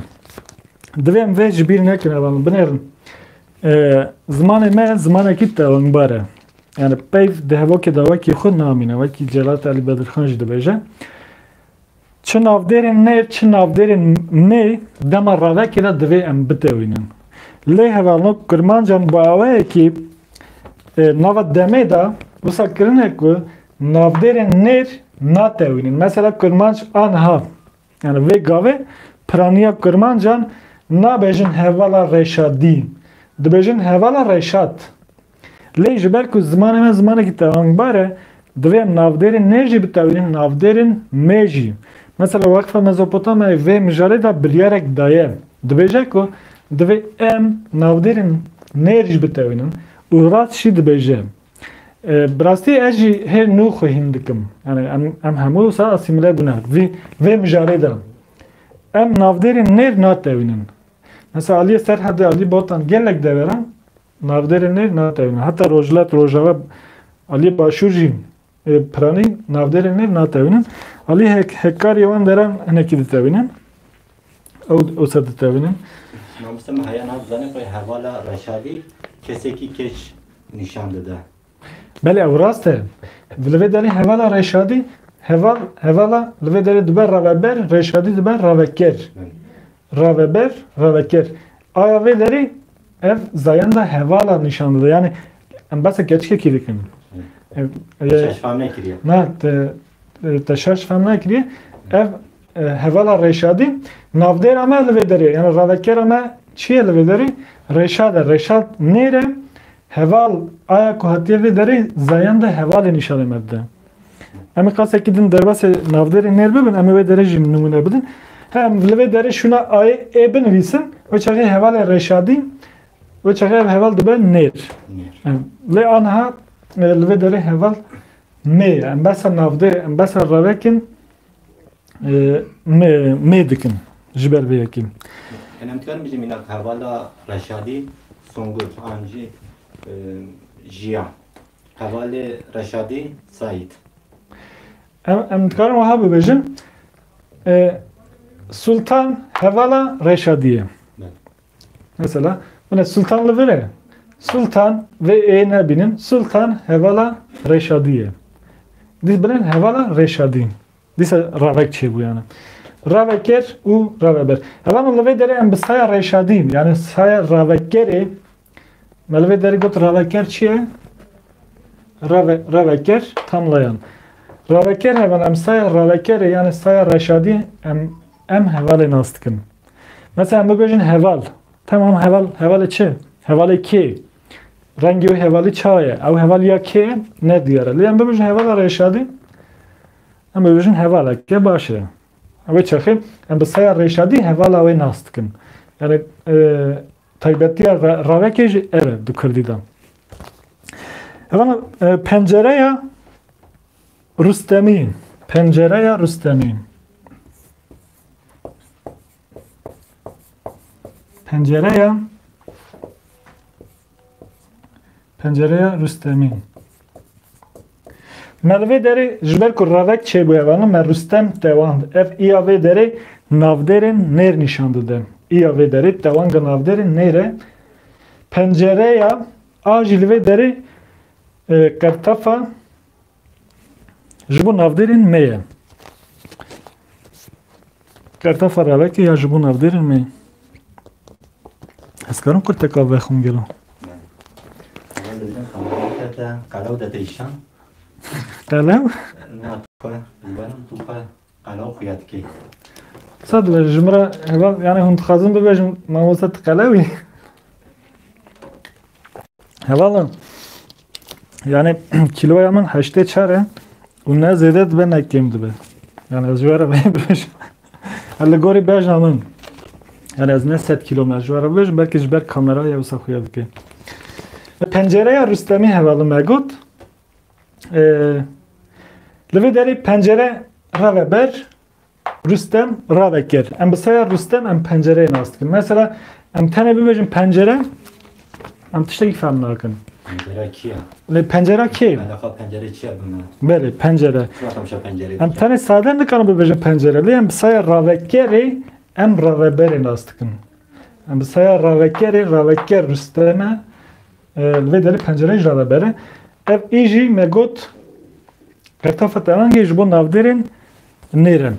Divê em vê ji bîr nekin hevalno, binêrin. E, zimanê me zimanekî tewangbar e. Yani peyv di hevokê de wekî xwe namîne, wekî Celat Elî Bedirxan jî dibêje. Çi navdêrên nêr, çi navdêrên nê dema ravekê de divê em bitewînin. Lê hevalno kurmancan bi awayekî, e, nava demê de wisa kirine ku navdêrên nêr natewînin. Mesela kurmanc aniha, yani vê gavê piraniya kurmancan nabêjin hevala Rêşadî. Dibêjin hevala Rêşad. Lê ji ber ku zimanê me zimanekî tewangbar e, divê em navdêrên nêr jî bitewînin, navdêrên me jî. Mesela Weqfa Mezopotamyayê vê mijarê de biryarek daye. Dibêje ku divê em navdêrên nêr jî bitewînin û rast jî dibêje. E, bi rastî ez jî hê nû xwe hîn dikim. Yani em, em hemû wisa asîmîle bûne. Vî, vê mijarê de em navdêrên nêr natewînin. Mesela aliyê Serhedê, aliyê Botan gelek deveran navdêrên nêr natewînin. Heta Rojhilat, Rojava Aliyê Başûr jî, e, piranî navdêrên nêr natewînin. Aliyê Hek-, Hekkariyê wan deran hinekî ditewînin. Ew, ew ser ditewînin. Mamoste, me heya niha dizane ku hevala Reşadî kesekî keç nîşan dide. Belê, ew rast e. Li vê derê hevala Reşadî, heval, hevala li vê derê dibe raveber, Reşadî dibe raveker. Belê. Raveber, raveker. Aya vê derê ev zayenda hevala nîşan dide. Yani, em behsa keçikekî dikin. Belê. Ev, e, Te şaş fam nekiriye. Na, te, e, te şaş fam nekiriye. Ev, e, hevala Reşadî, navdêra me li vê derê, yani ravekera me çi ye li vê derê? Reşad e, Reşad nêr e. Heval, aya ku hatiye vê derê, zayenda hevalê nîşanê me dide. Em ê qasekî din derbasê navdêrê nêr bibin, em ê wê derê jî nimûne bidin. Hem li vê derê şûna ayê ê binivîsin, wê çaxê hevalê Reşadî, wê çaxê ev heval dibe nêr. Nêr. Em, lê aniha, e, li vê derê heval mê ye. Em behsa navdê, em behsa revekin, e, mê, mê dikin ji ber vê yekê. Yani em dikarin bijî mînak hevala Reşadî Sungur an jî, e, Jiyan. Hevalê Reşadî Saîd. Em, em dikarin wiha bibêjin, e, Sultan hevala Reşadî ye. Belê. Mesela, bine Sultan li vir e. Sultan vê ê nebînin. Sultan hevala Reşadî ye. Dîs bine hevala Reşadî. Dîsa ravek çêbû yani. Raveker û raveber. Hevalno li vê derê em bi saya Reşadî, yani saya ravekerê, me li vê derê got raveker çi ye? Rave-, raveker tamlayan. Raveker heval em saya ravekerê, yani saya Reşadî em, em hevalê nas dikin. Mesela em bibêjin heval. Tamam, heval, hevalê çi? Hevalê kê? Rengê wê hevalî çawa ye? Ew heval ya kê ye? Ne diyar e. Lê em bibêjin hevala Reşadî. Em bibêjin hevaleke baş e. Wê çaxê em bi saya Reşadî hevala wê nas dikin. Yani, e, taybetiya ra-, ravekê jî ev e di kurdî de. Hevala, e, pencereya Rustemî. Pencereya Rustemî. Pencereya, pencereya Rustemî. Me li vê derê ji ber ku ravek çêbûye, hevalno, me Rustem tewand. Ev iya vê derê navdêrên nêr nîşan dide. Iya vê derê tewanga navdêrên nêr e. Pencereya a jî li vê derê, e, qertefa ji bo navdêrên me ye. Qertefa ravekê ya ji bo navdêrên me ye. Ez karim kurteka vexwim gelo. Ama dibêjin xemilî kete, qelew de têşan. Qelew? Na, tu xwe, dibêjin tu xwe, qelew xuya dikey. Sa dibe, ji min re heval, yani hûn dixwazin bibêjin, mamoste tu qelew î? Hevala, yani kîloya min heştê çar e û ne zêde dibe ne kêm dibe. Yani ez ji we re vê bibêjim. Ez li gorî bejna min. Yani ez ne sed kîlo me ji we re bibêjim, belkî ji ber kamerayê wisa xuya dike. Pencereya Rustemî hevalê me got. Ee, li vê derê pencere rave ber, Rustem rave kir. Em bi saya Rustem em pencereyê nas dikin. Mesela em tenê bibêjin pencere, em tiştekî fehm nakin. Pencera kî ye? Lê pencera kê? Alaqa pencere çi ye bi me? Belê, pencere. Çima temaşa pencereyê Em dikin? Tenê sade nikarin bibêjin pencere. Lê em bi saya ravekerê em raveberê nas dikin. Em bi saya ravekerê, raveker Rustem e, e, li vê derê pencereyê jî raveber e. Ev î jî me got, Qertafa tewangê ji bo navdêrên nêr e.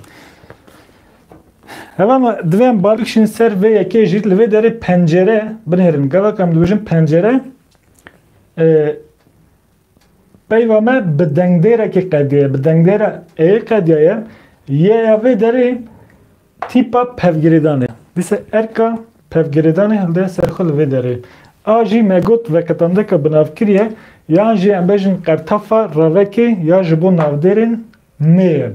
Hevalno, divê em bal bikişînin ser vê yekê jî, li vê derê pencere binêrin. Gava ku em dibêjin pencere, e, peyva me bi dengdêrekê qediyaye, bi dengdêra ê qediyaye, yê ya vê derê tîpa pevgirêdanê. Dîsa erka pevgirêdanê hilde ser xwe li vê derê. A jî me got veqetandeka binavkirî ye, yan jî em bêjin qertafa ravekê ya ji bo navdêrên nê ye.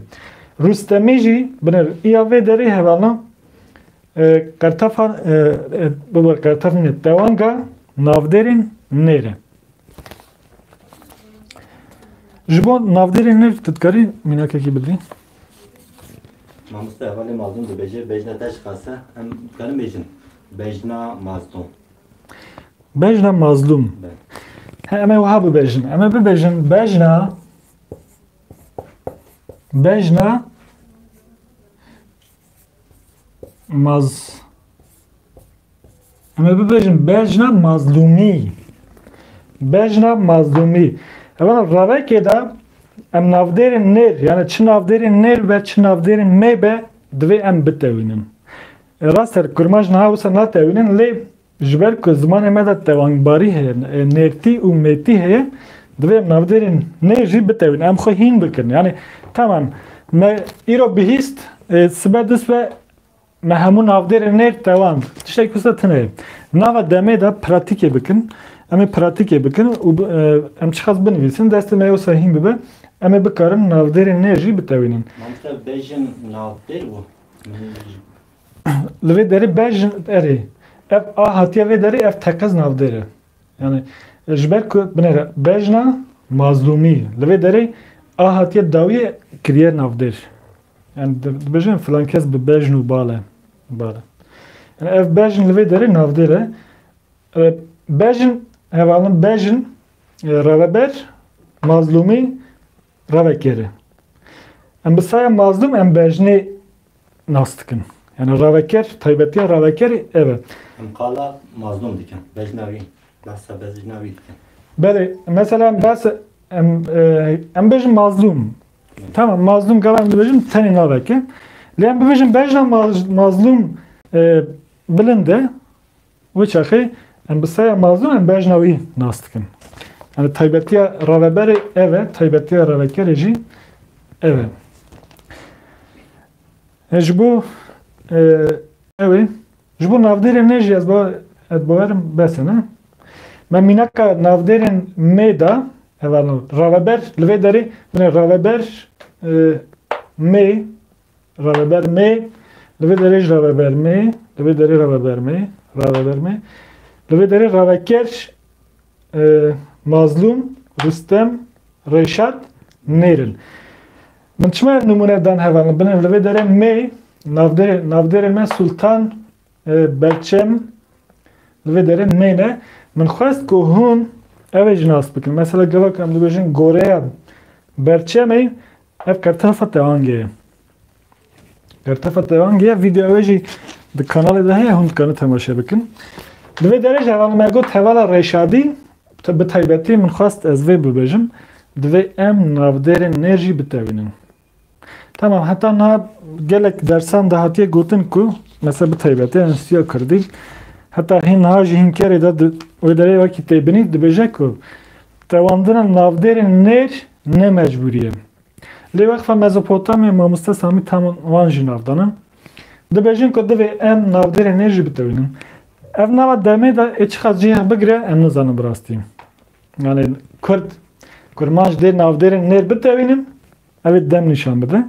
Rustemî jî binêr. Îya vê derê hevalno, e, qertafa, e, e, bibir qertaf nê, tewanga navdêrên nêr e. Ji bo navdêrên nêr tu dikarî mînakekî bidî? Mamoste, hevalê Mazlûm dibêje, bejna te ji qase, em dikarin bêjin, bejna Mazlûm. Bejna Mazlûm. Be. He, em ê wiha bibêjin. Em ê bibêjin bejna, bejna maz, em ê bibêjin bejna mazlûmî. Bejna mazlûmî. Evan ravekê de em navdêrên nêr, yani çi navdêrên nêr be, çi navdêrên mê be, divê em bitewînin. E, rast e, kurmanc niha wisa natewînin, lê ji ber ku zimanê me de tewanbarî heye, e, nêrtî û mêtî heye, divê em navdêrên nêr jî bitewînin. Em xwe hîn bikin. Yani, tamam, me îro bihîst, e, sibe du sibe me hemû navdêrên nêr tewand. Tiştek wisa tune ye. Nava demê de pratîkê bikin. Em ê pratîkê bikin û bi-, e, em çiqas binivîsin, destê me wisa hîn bibe, em ê bikarin navdêrên nêr jî bitewînin. Mamoste, bejin navdêr bû. Li vê derê bejin, erê. Ev a hatiye vê derê, ev teqez navdêr e. Yani, ji ber ku binêre bejna mazlûmî. Li vê derê a hatiye dawiyê kiriye navdêr. Yani, di-, dibêjin filan kes bi bejn û bal e. Bal e. Yani, ev bejn li vê derê navdêr e. E, bejn, hevalin bejn, e, reveber, mazlûmî, revekêr e. Em bi saya mazlûm em bejnê nas dikin. Yani raveker, taybetiya ravekerê ev e. Em qala mazlûm dikin. Bejna wî. Behsa bejna wî dikin. Belê, mesela em behs, em, e, em bêjin mazlûm. Tamam, mazlûm gava em dibêjin tenê navek e. Lê em bibêjin bejna maz-, mazlûm, e, bilind e. Wê çaxê em bi saya mazlûm em bejna wî nas dikin. Yani taybetiya raveberê ev e, taybetiya ravekerê jî ev e. E, ji bo, e, ew ê, ji bo navdêrên nê jî ez ba-, ez bawerim bes e, ne? Me mînaka navdêrên mê da, hevalno, raveber, li vê derê, binê raveber, e, mê, raveber mê, li vê derê jî raveber mê, li vê derê raveber mê, raveber mê, li vê derê raveker, e, Mazlûm, Rustem, Reşat, Nêrin. Min çima ev nimûne dan hevalin? Binê li vê derê mê, navdê-, navdêrê me Sultan, e, Berçem, li vê derê mê ne. Min xwest ku hûn ev ê jî nas bikin. Mesela gava ku em dibêjin goreya Berçemê, ev kertefa tewangê ye. Kertefa tewangê ye, vîdeo wê jî di kanalê de heye, hûn dikarin temaşe bikin. Di vê derê jî hevalê me got hevala Rêşadî, te-, bi taybetî min xwest ez vê bibêjim, divê em navdêrên nêr jî bitewînin. Tamam, heta niha gelek dersan de hatiye gotin ku, mesela bi taybetî Enstitûya Kurdî, heta hîn niha jî hîn kerê de di-, wê derê wekî têbinî dibêje ku tewandina navdêrên nêr ne mecbûrî ye. Lê Weqfa Mezopotamya mamoste Samî tam wan jî nav dane. Dibêjin ku divê em navdêrên nêr jî bitewînin. Ev nava demê de ê çiqas cih bigire, em nizanin bi rastî. Yani Kurd, Kurmanc dê navdêrên nêr bitewînin, ev ê dem nîşan bide.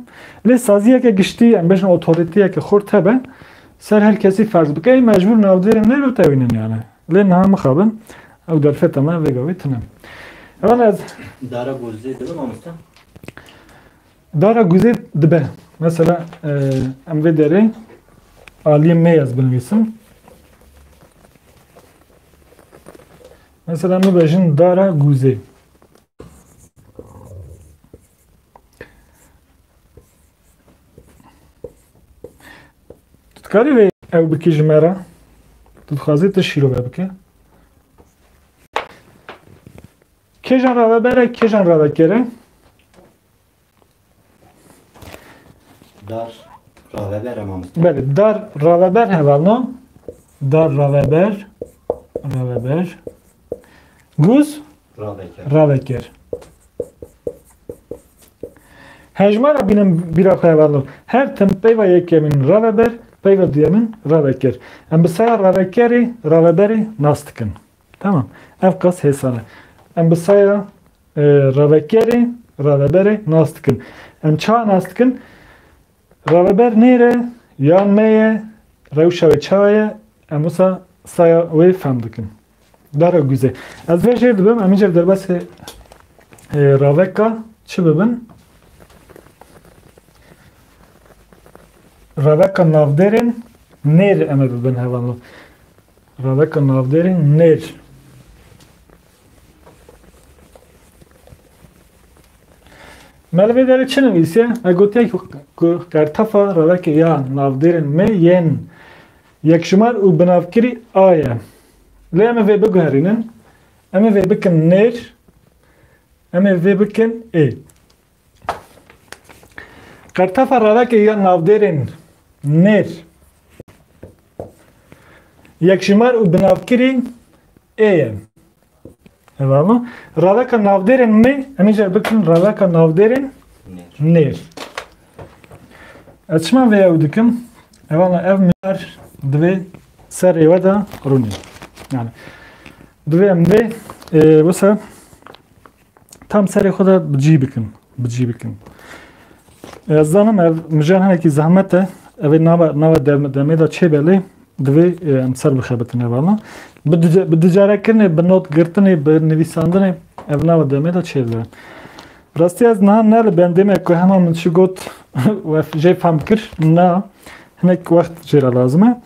Lê saziyeke giştî, em bêjin otoriteyeke xurt hebe, ser her kesî ferz bike, ê mecbûr navdêrên nêr bitewînin yani. Lê niha mixabin, ew derfeta me vê gavê tune. Heval ez Dara gozê dibe mamoste? Dara guzê dibe. Mesela, e, em vê derê aliyê me ez binivîsim. Mesela, em bibêjin dara guzê. Tu dikarî vê ew bikî ji me re? Tu dixwazî tu şîrove bike? Kêjan raveber e, kêjan raveker e? Dar raveber e mamoste. Belê, dar raveber hevalno. Dar raveber, raveber. Guz? Raveker. Raveker. Hejmara bînin bîra xwe hevalno. Her tim peyva yekemîn raveber, peyva duyemîn raveker. Em bi saya ravekerê, raveberê nas dikin. Tamam. Ev qas hêsan e. Em bi saya, e, ravekerê, raveberê nas dikin. Em çawa nas dikin? Raveber nêr e, yan me ye, rewşa wê çawa ye, em wisa saya wê fehm dikin. Dara guzê. Ez vê jêr dibim, em îcar derbasê, e, raveka çi bibin? Raveka navdêrên nêr em ê bibin hevalno. Raveka navdêrên nêr. Me li vê derê çi nivîsiye? Me gotiye ku, ku qertefa revekê ya navdêrên me yên yekjimar û binavkirî A ye. Lê em ê vê biguherînin. Em ê vê bikin nêr. Em ê vê bikin ê. Qertefa revekê ya navdêrên nêr yekjimar û binavkirî ê ye. Eyvallah. Raveka navdêrên me, em ê jê bikin raveka navdêrên nêr. Ez çima vê ew dikim? Eyvallah, ev mijar divê serê we de rûnê. Yani, divê em vê, e, wisa tam serê xwe de bi cî bikin. Bi cî bikin. Ez zanim ev mijar hinekî zehmet e. Ev ê nava, nava dem-, demê de çêbe lê divê, e, em ser bixebitin ev ana. Bi dice-, bi dicarekirinê, bi not girtinê, bi nivîsandinê ev nava demê de çêbe. Rastî ez niha ne li bendê me ku hema min çi got we f-, jê fehm kir, na hinek wext jê re lazim e.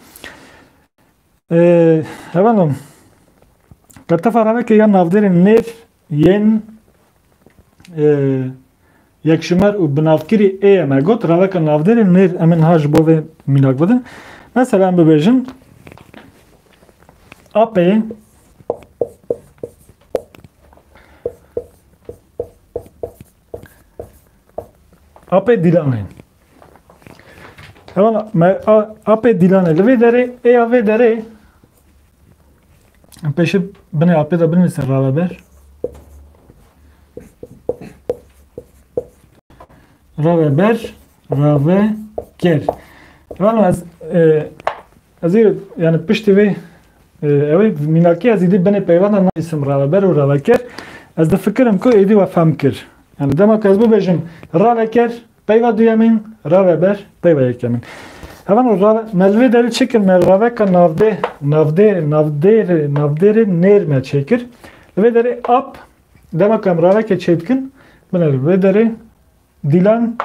Ee, hevalno, qertefa ravekê ya navdêrên nêr yên, e, yekjimar û binavkirî ê ye me got, raveka navdêrên nêr em ê niha ji bo vê mînak bidin. Mesela em bibêjin, apê, apê Dîlanê. Hevalno, me a-, apê Dîlanê. Li vê derê, ê ya vê derê, em pêşî binê apê de binivîsin raveber. Raveber, raveker. Hevalno, ez, e, ez ê, yani piştî vê, e, ew ê mînakê ez êdî binê peyvan de nivîsim raveber û raveker. Ez difikirim ku êdî we fehm kir. Yani dema ku ez bibêjim raveker, peyva duyemîn, raveber, peyva yekemîn. Hevalno rave-, me li vê derê çi kir? Me raveka navdê-, navdê-, navdêr-, navdêrê nêr me çêkir. Li vê derê ap, dema ku em ravekê çêdikin, bine li vê derê Dîlan,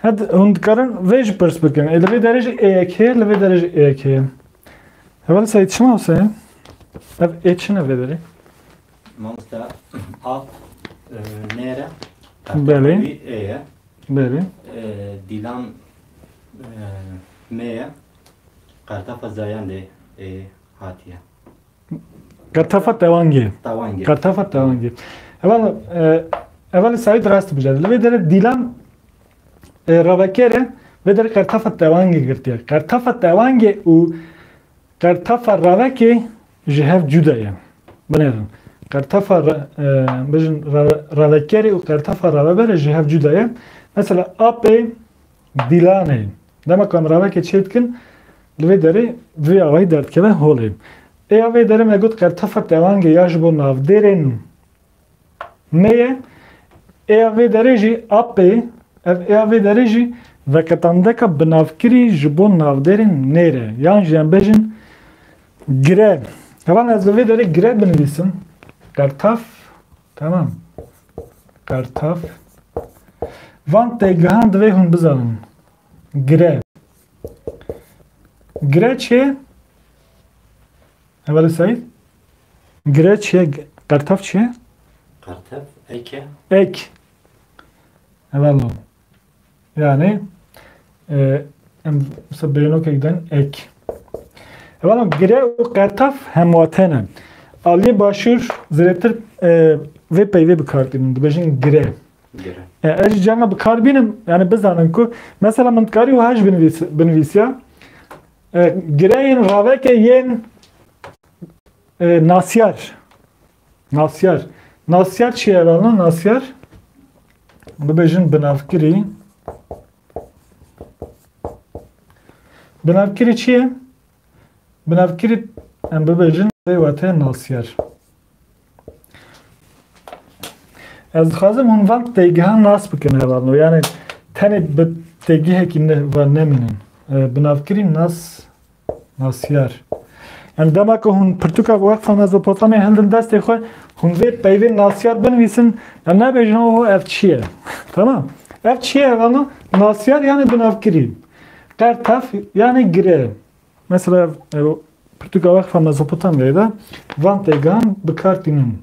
hed hûn dikarin vê jî pirs bikin. Ê, li vê derê jî ê yek heye, li vê derê jî ê yek heye. Heval Seîd, çima wisa ye? Ev ê çi ne vê derê? Mamoste, ap, e, nêr e. Belê. Wî ê ye. Belê. E, Dîlan, e, mê ye. Qertefa zayan de ê hatiye. Qertefa tewangê. Tewangê. Qertefa tewangê. Heval, e, heval Seîd rast bije. Li vê derê Dîlan, e, raveker e, vê derê qertefa tewangê girtiye. Qertefa tewangê û qertefa ravekê ji hev cuda ye. Binêrin. Qertefa ra-, e, bijin ra-, ravekerê û qertefa raveberê ji hev cuda ye. Mesela apê Dîlanê. Dema ku em ravekê çêdikin, li vê derê vê awayî derdikeve holê. Ê ya vê derê me got qertefa tewangê ya ji bo navdêrên me ye. Ê ya vê derê jî apê, ev ê ya vê derê jî veqetandeka binavkirî ji bo navdêrên nêr e. Yan jî em bêjin gire. Heval ez li vê derê gire binivîsim. Qertaf, tamam. Qertaf. Van têgihan divê hûn bizanin. Gire. Gire çi ye? Hevalê Seîd? Gire çi ye? Qertaf çi ye? Qertaf ek e. Ek. Hevalno. Yani, e, em mesela bêhnokek den ek. Hevalno, gire û qertaf hemwate ne. Aliyê Başûr zêdetir, e, vê peyvê bi kar tînin. Dibêjin gire. Gire. E, ez jî carna bi kar bînim, yani bizanin ku mesela min dikarî wiha jî binivîs-, binivîsiya. E, gireyên ravekê yên, e, nasyar. Nasyar. Nasyar çi ye hevalno? Nasyar. Bibêjin binavkirî. Binavkirî çi ye? Binavkirî em bibêjin vê wate nasyar. Ez dixwazim hûn van têgihan nas bikin hevalno. Yani tenê bi têgihekî ne, ve nemînin. E, binavkirî nas, nasyar. Yani dema ku hûn pirtûka Weqfa Mezopotamya hildin destê xwe, hûn vê peyvê nasyar binivîsin, ya nebêjin, oho, ev çi ye? Tamam. Ev çi ye hevalno? Nasyar yani binavkirî. Qertaf yani gire. Mesela, e, pirtûka Weqfa Mezopotamyayê de van têgihan bi kar tînin.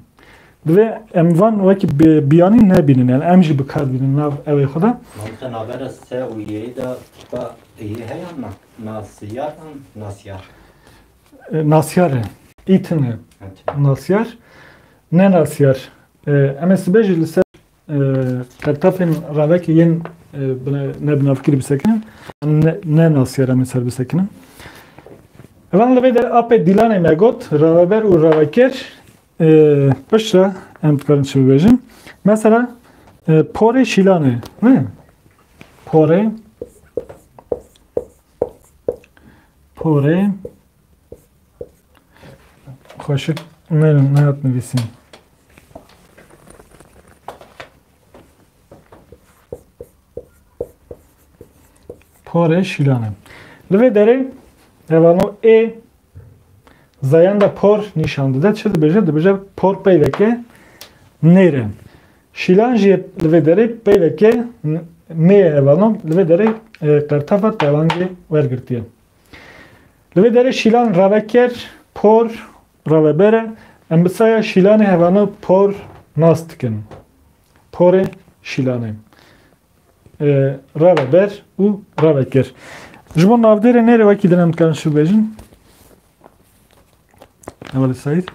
Divê em van wekî bi-, biyanî nebînin, yani em jî bi kar bînin nav ewê xwe de. Mantıklı navbera se û yê de tipa yê heye na, nasiyar an nasyar. E, nasyar e. Îtin e. Evet. Nasyar. Ne nasyar. E, em ê sibe jî li ser, e, qertafên ravekê yên, e, bine-, ne binavkirî bisekinin. Ne, ne nasyar em ê ser bisekinin. Evan li vê der apê dîlanê me got, raveber û raveker, e, piştre em dikarin çi bibêjin. Mesela, e, porê şîlanê, ne? Porê, porê, xweşik ne, nehat nivîsîn. Porê şîlanê. Li vê derê hevano ê zayenda por nîşan dide. Çi dibêje? Dibêje por peyveke nêr e. Şîlan jî li vê derê peyveke n-, mê ye hevano. Li vê derê, e, qertafa tevangê wergirtiye. Li vê derê şîlan raveker, por, raveber e. Em bi saya şîlanê hevano por nas dikin. Porê şîlanê. E, raveber û raveker. Ji bo navdêrê nêrê wekî din em dikarin çi bibêjin? Hevalê Seîd.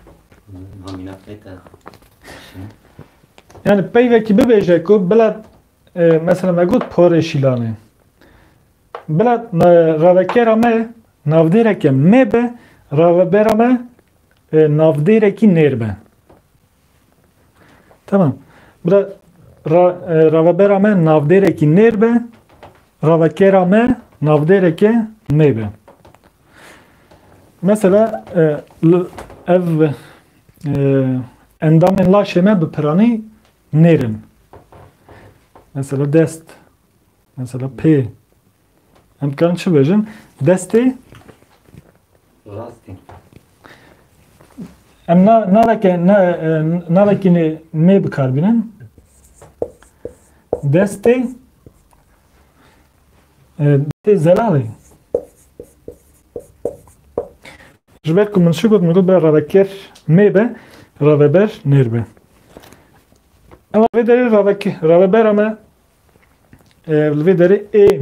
Namîna peyte. Yani peyvekî bibêje ku bila, e, mesela me got porê şîlanê. Bila, e, ravekera me navdêreke mê be, ravebera me, e, navdêrekî nêr be. Tamam. Bila ra-, e, ravebera me navdêrekî nêr be, ravekera me navdêreke mê be. Mesela, e, l-, ev, e, endamên laşê me bi piranî nêr in. Mesela dest, mesela pê. Em dikarin çi bêjin? Destê rastî. Em na-, naveke, na-, e, navekî nê-, mê bi kar bînin. Destê, e, destê zelalê. Ji ber ku min çi got, min got be raveker mê be, raveber nêr be. Ema vê derê raveke-, ravebera me, e, li vê derê ê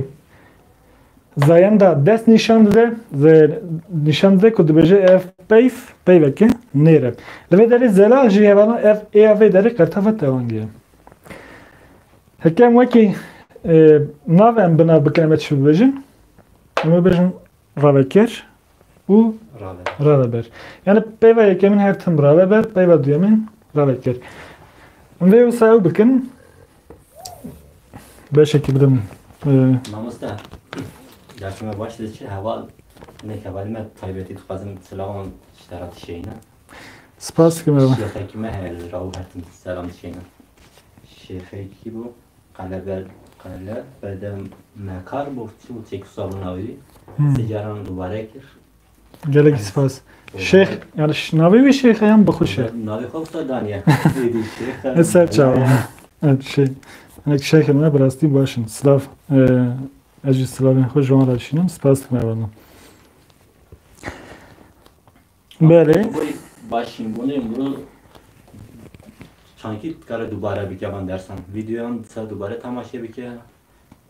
zayenda dest nîşan dide, ze-, nîşan dide ku dibêje ev peyv, peyveke nêr e. Li vê derê zelal jî hevana ev ê ya vê derê qertafa tevangê ye. Heke em wekî, e, nav em bi nav bikin, em ê çi bibêjin? Em ê bibêjin raveker û raveber. Yani peyva yekemîn her tim raveber, peyva duyemîn raveker. Em vê wisa ew bikin. Beşekî bidim. Ee, Mamoste, dersimê baş de çi heval, ne hevalê me taybetî dixwazim silavan ji te re dişeyîne. Spas dikim, Erman. Şêxekî me heye li Raw her tim selam dişeyîne. Şêxekî bû. Qeleber, qeleberde mekar bû, çi bû, çek sabûna wî. Hmm. Sê caran dubare kir. Gelek spas. Şêx, yani ş-, navê wî Şêx e yan bi xwe Şêx? Navê xwe wisa daniye. Êdî Şêx e. Ez ser çawa. Evet, şey. Hinek Şêxên me bi rastî baş in. Silav, e, ez jî silavên xwe ji wan re dişînim. Spas dikim, eyvallah. Belê. Boy başîn bûnê, miro çankî dikare dubare bike van dersan. Videoyan disa dubare temaşe bike.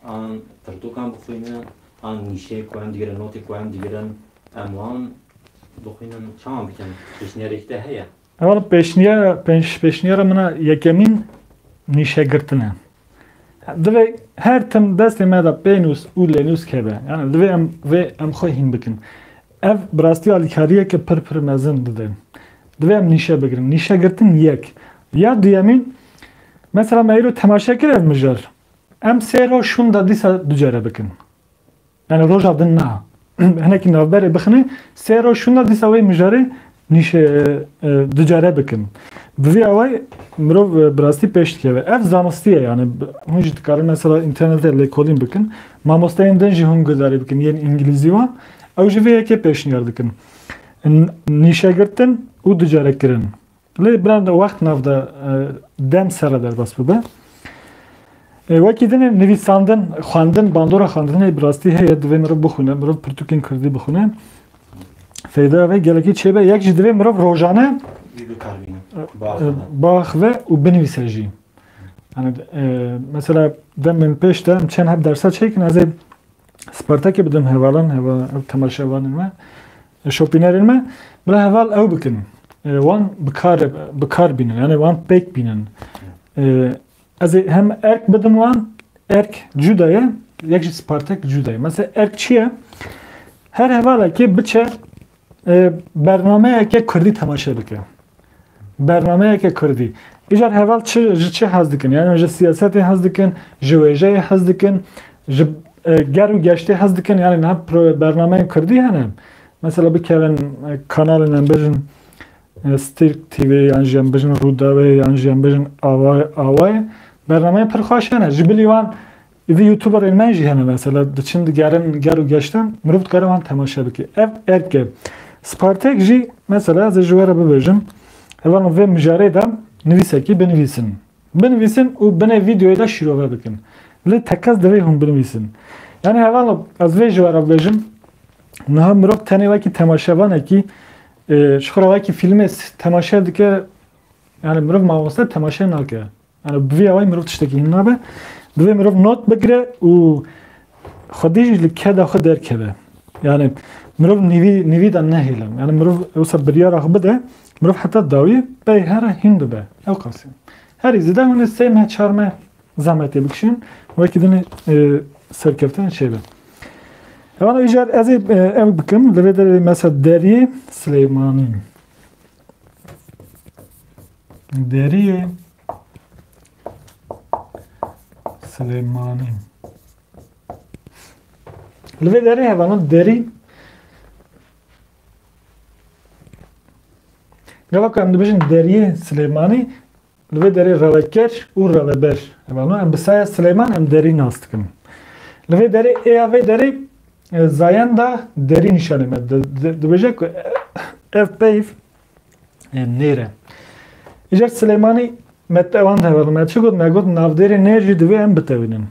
An pirtûkan bixwîne, an nîşeyê ku em digirin, notê ku em digirin, em wan bixwînin, çawan bikin? Pêşniyarek te heye? Ewa pêşniyara, pêş-, pêşniyara min a yekemîn nîşegirtin e. Divê her tim destê me de pênûs û lênûs keve. Yani divê em vê em xwe hîn bikin. Ev bi rastî alîkariyeke pir pir mezin dide. Divê em nîşe bigirin. Nîşegirtin yek. Ya duyemîn, mesela me îro temaşe kir ev mijar. Em sê roj şûnda dîsa du care bikin. Yani roja din na. Hinekî navberê bixine, sê roj şûnda dîsa wê mijarê nîşe, e, e, du care bikin. Bi vî awayî mirov, e, bi rastî pêş dikeve. Ev zanistî ye yani. Hûn jî dikarin mesela înternetê lêkolîn bikin. Mamosteyên din jî hûn guhdarî bikin. Yên îngilîzî wan. Ew jî vê yekê pêşniyar dikin. N-, nîşegirtin û du care kirin. Lê bira de wext nav de, e, dem sere derbas bibe. E, wekî din e nivîsandin, xwendin, bandora xwendinê bi rastî heye, divê mirov bixwîne, mirov pirtûkên kurdî bixwîne. Feyda vê gelekî çêbe, yek jî divê mirov rojane Wî bikarbîne. e, biaxive û binivîse jî. Yani, e, mesela dem min pêş de em çend heb dersa çêkin, ez ê Spartakê bidim hevalan, heva-, ev temaşevanên me, e, şopînerên me, bila heval ew bikin. E, wan bi kar, bi kar bînin, yani wan pêk bînin. E, ez ê hem erk bidim wan, erk cuda ye, yek jî Spartak cuda ye. Mesela erk çi ye? Her hevalekê biçe, e, bernameyeke kurdî temaşe bike. Bernameyeke kurdî. Îcar heval çi, ji çi hez dikin? Yani ji siyasetê hez dikin, ji wêjeyê hez dikin, ji, e, ger û geştê hez dikin. Yani niha pro-, bernameyên kurdî hene. Mesela bikevin, e, kanalên em bêjin, e, Stîrk T V, yan jî em bêjin Rûdawê, yan jî em bêjin Away-, Awayê. Bernameyên pir xweş hene. Ji bilî wan, êdî YouTuberên me jî hene mesela. Diçin digerin ger û geştan, mirov dikare wan temaşe bike. Ev erk e. Spartek jî mesela, ez ê ji we re bibêjim. Hevalno vê mijarê de nivîsekî binivîsin. Binivîsin û binê vîdeoyê de şîrove bikin. Lê tekez divê hûn binivîsin. Yani hevalno, ez vê ji we re bibêjim. Niha mirov tenê wekî temaşevanekî, e, ji xwe re wekî fîlmê s-, temaşe dike, yani mirov mamoste temaşe nake. Yani bi vî awayî mirov tiştekî hîn nabe. Divê mirov not bigire û xwedî jî li keda xwe derkeve. Yani mirov nîvî, nîvî de nehêle. Yani mirov wisa biryara xwe bide, mirov heta dawî pey here hîn bibe. Ew qasî. Herî zêde hûn ê sê meh, çar meh zehmetê bikişin, wekî din ê, e, serkeftin çêbe. Hevalno, îcar ez ê, e, ew bikim, li vê derê mesela Deriyê Silêmanî. Deriyê Silêmanî. Li vê derê hevalno derî. Gava ku em dibêjin Deriyê Silêmanî, li vê derê reveker û reveber. Hevalno, em bi saya Silêman em derî nas dikin. Li vê derê, ê ya vê derê, e, zayenda derî nîşanê me di-, di-, dibêje ku, e, ev peyv, e, nêr e. Îcar Silêmanî me tewand hevalno. Me çi got? Me got navdêrê nêr jî divê em bitewînin.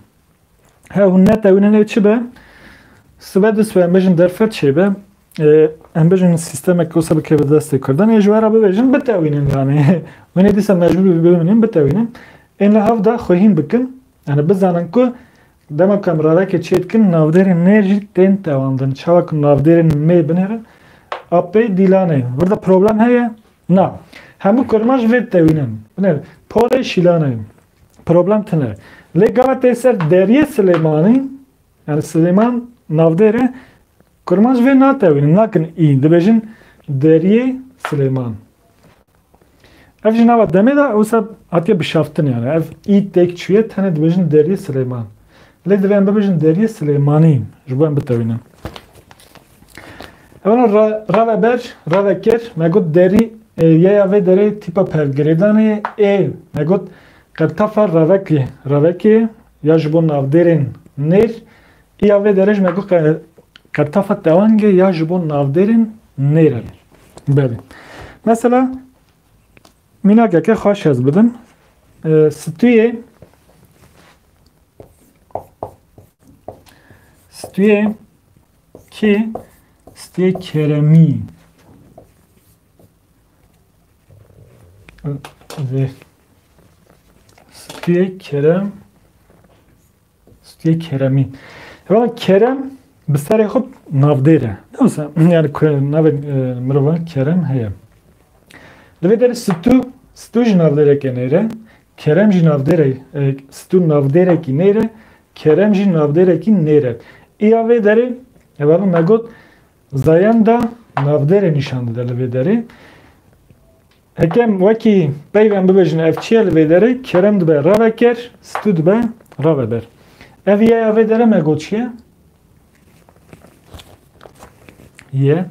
He, hûn netewînin ê çi be? Sibe du sibe em bêjin derfet çêbe. E, em bêjin sîstemek wisa bikeve destê Kurdan. Ê ji we re bibêjin bitewînin yani. Hûn ê dîsa mecbûr bibînin bitewînin. Ên li hev de xwe hîn bikin. Yani bizanin ku dema ku em revekê çê dikin, navdêrên nêr jî tên tewandin. Çawa ku navdêrên mê binêrin, apê dîlanê. Burada problem heye? Na. Hemû kurmanc vê tewînin. Binêr, polê şîlanê. Problem tune. Lê gava tê ser Deriyê Silêmanî, yani Silêman navdêr e, kurmanc vê natewînin, nakin î, dibêjin Deriyê Silêman. Ev jî nava demê de wisa hatiye bişaftin yani. Ev î têk çûye, tenê dibêjin Deriyê Silêman. Lê divê em bibêjin Deriyê Silêmanî, ji bo em bitewînin. Ewana ra-, raveber, raveker, me got derî, e, yê ya vê derê tîpa pevgirêdanê ye, ê, me got qertafa ravekê, ravekê, ya ji bo navdêrên nêr, ê ya vê derê jî me got qe-, qertafa tewangê ya ji bo navdêrên nêr e. Belê. Mesela, mînakeke xweş ez bidim. E, stûyê, stûyê kê? Stûyê Keremî. Vê. Stûyê Kerem. Stûyê Keremî. Hevala Kerem bi serê xwe navdêr e. Ne wisa, yani ku navê, e, mirovan Kerem heye. Li vê derê stû, stû jî navdêreke nêr e. Kerem jî navdêre, e, stû navdêrekî nêr e. Kerem jî navdêrekî nêr e. Îya vê derê, hevala me got, zayenda navdêrê nîşan dide li vê derê. Hekem wekî peyv em bibêjin ev çi ye li vê derê? Kerem dibe raveker, stû dibe raveber. Ev ye ya vê derê me got çi ye? Ye.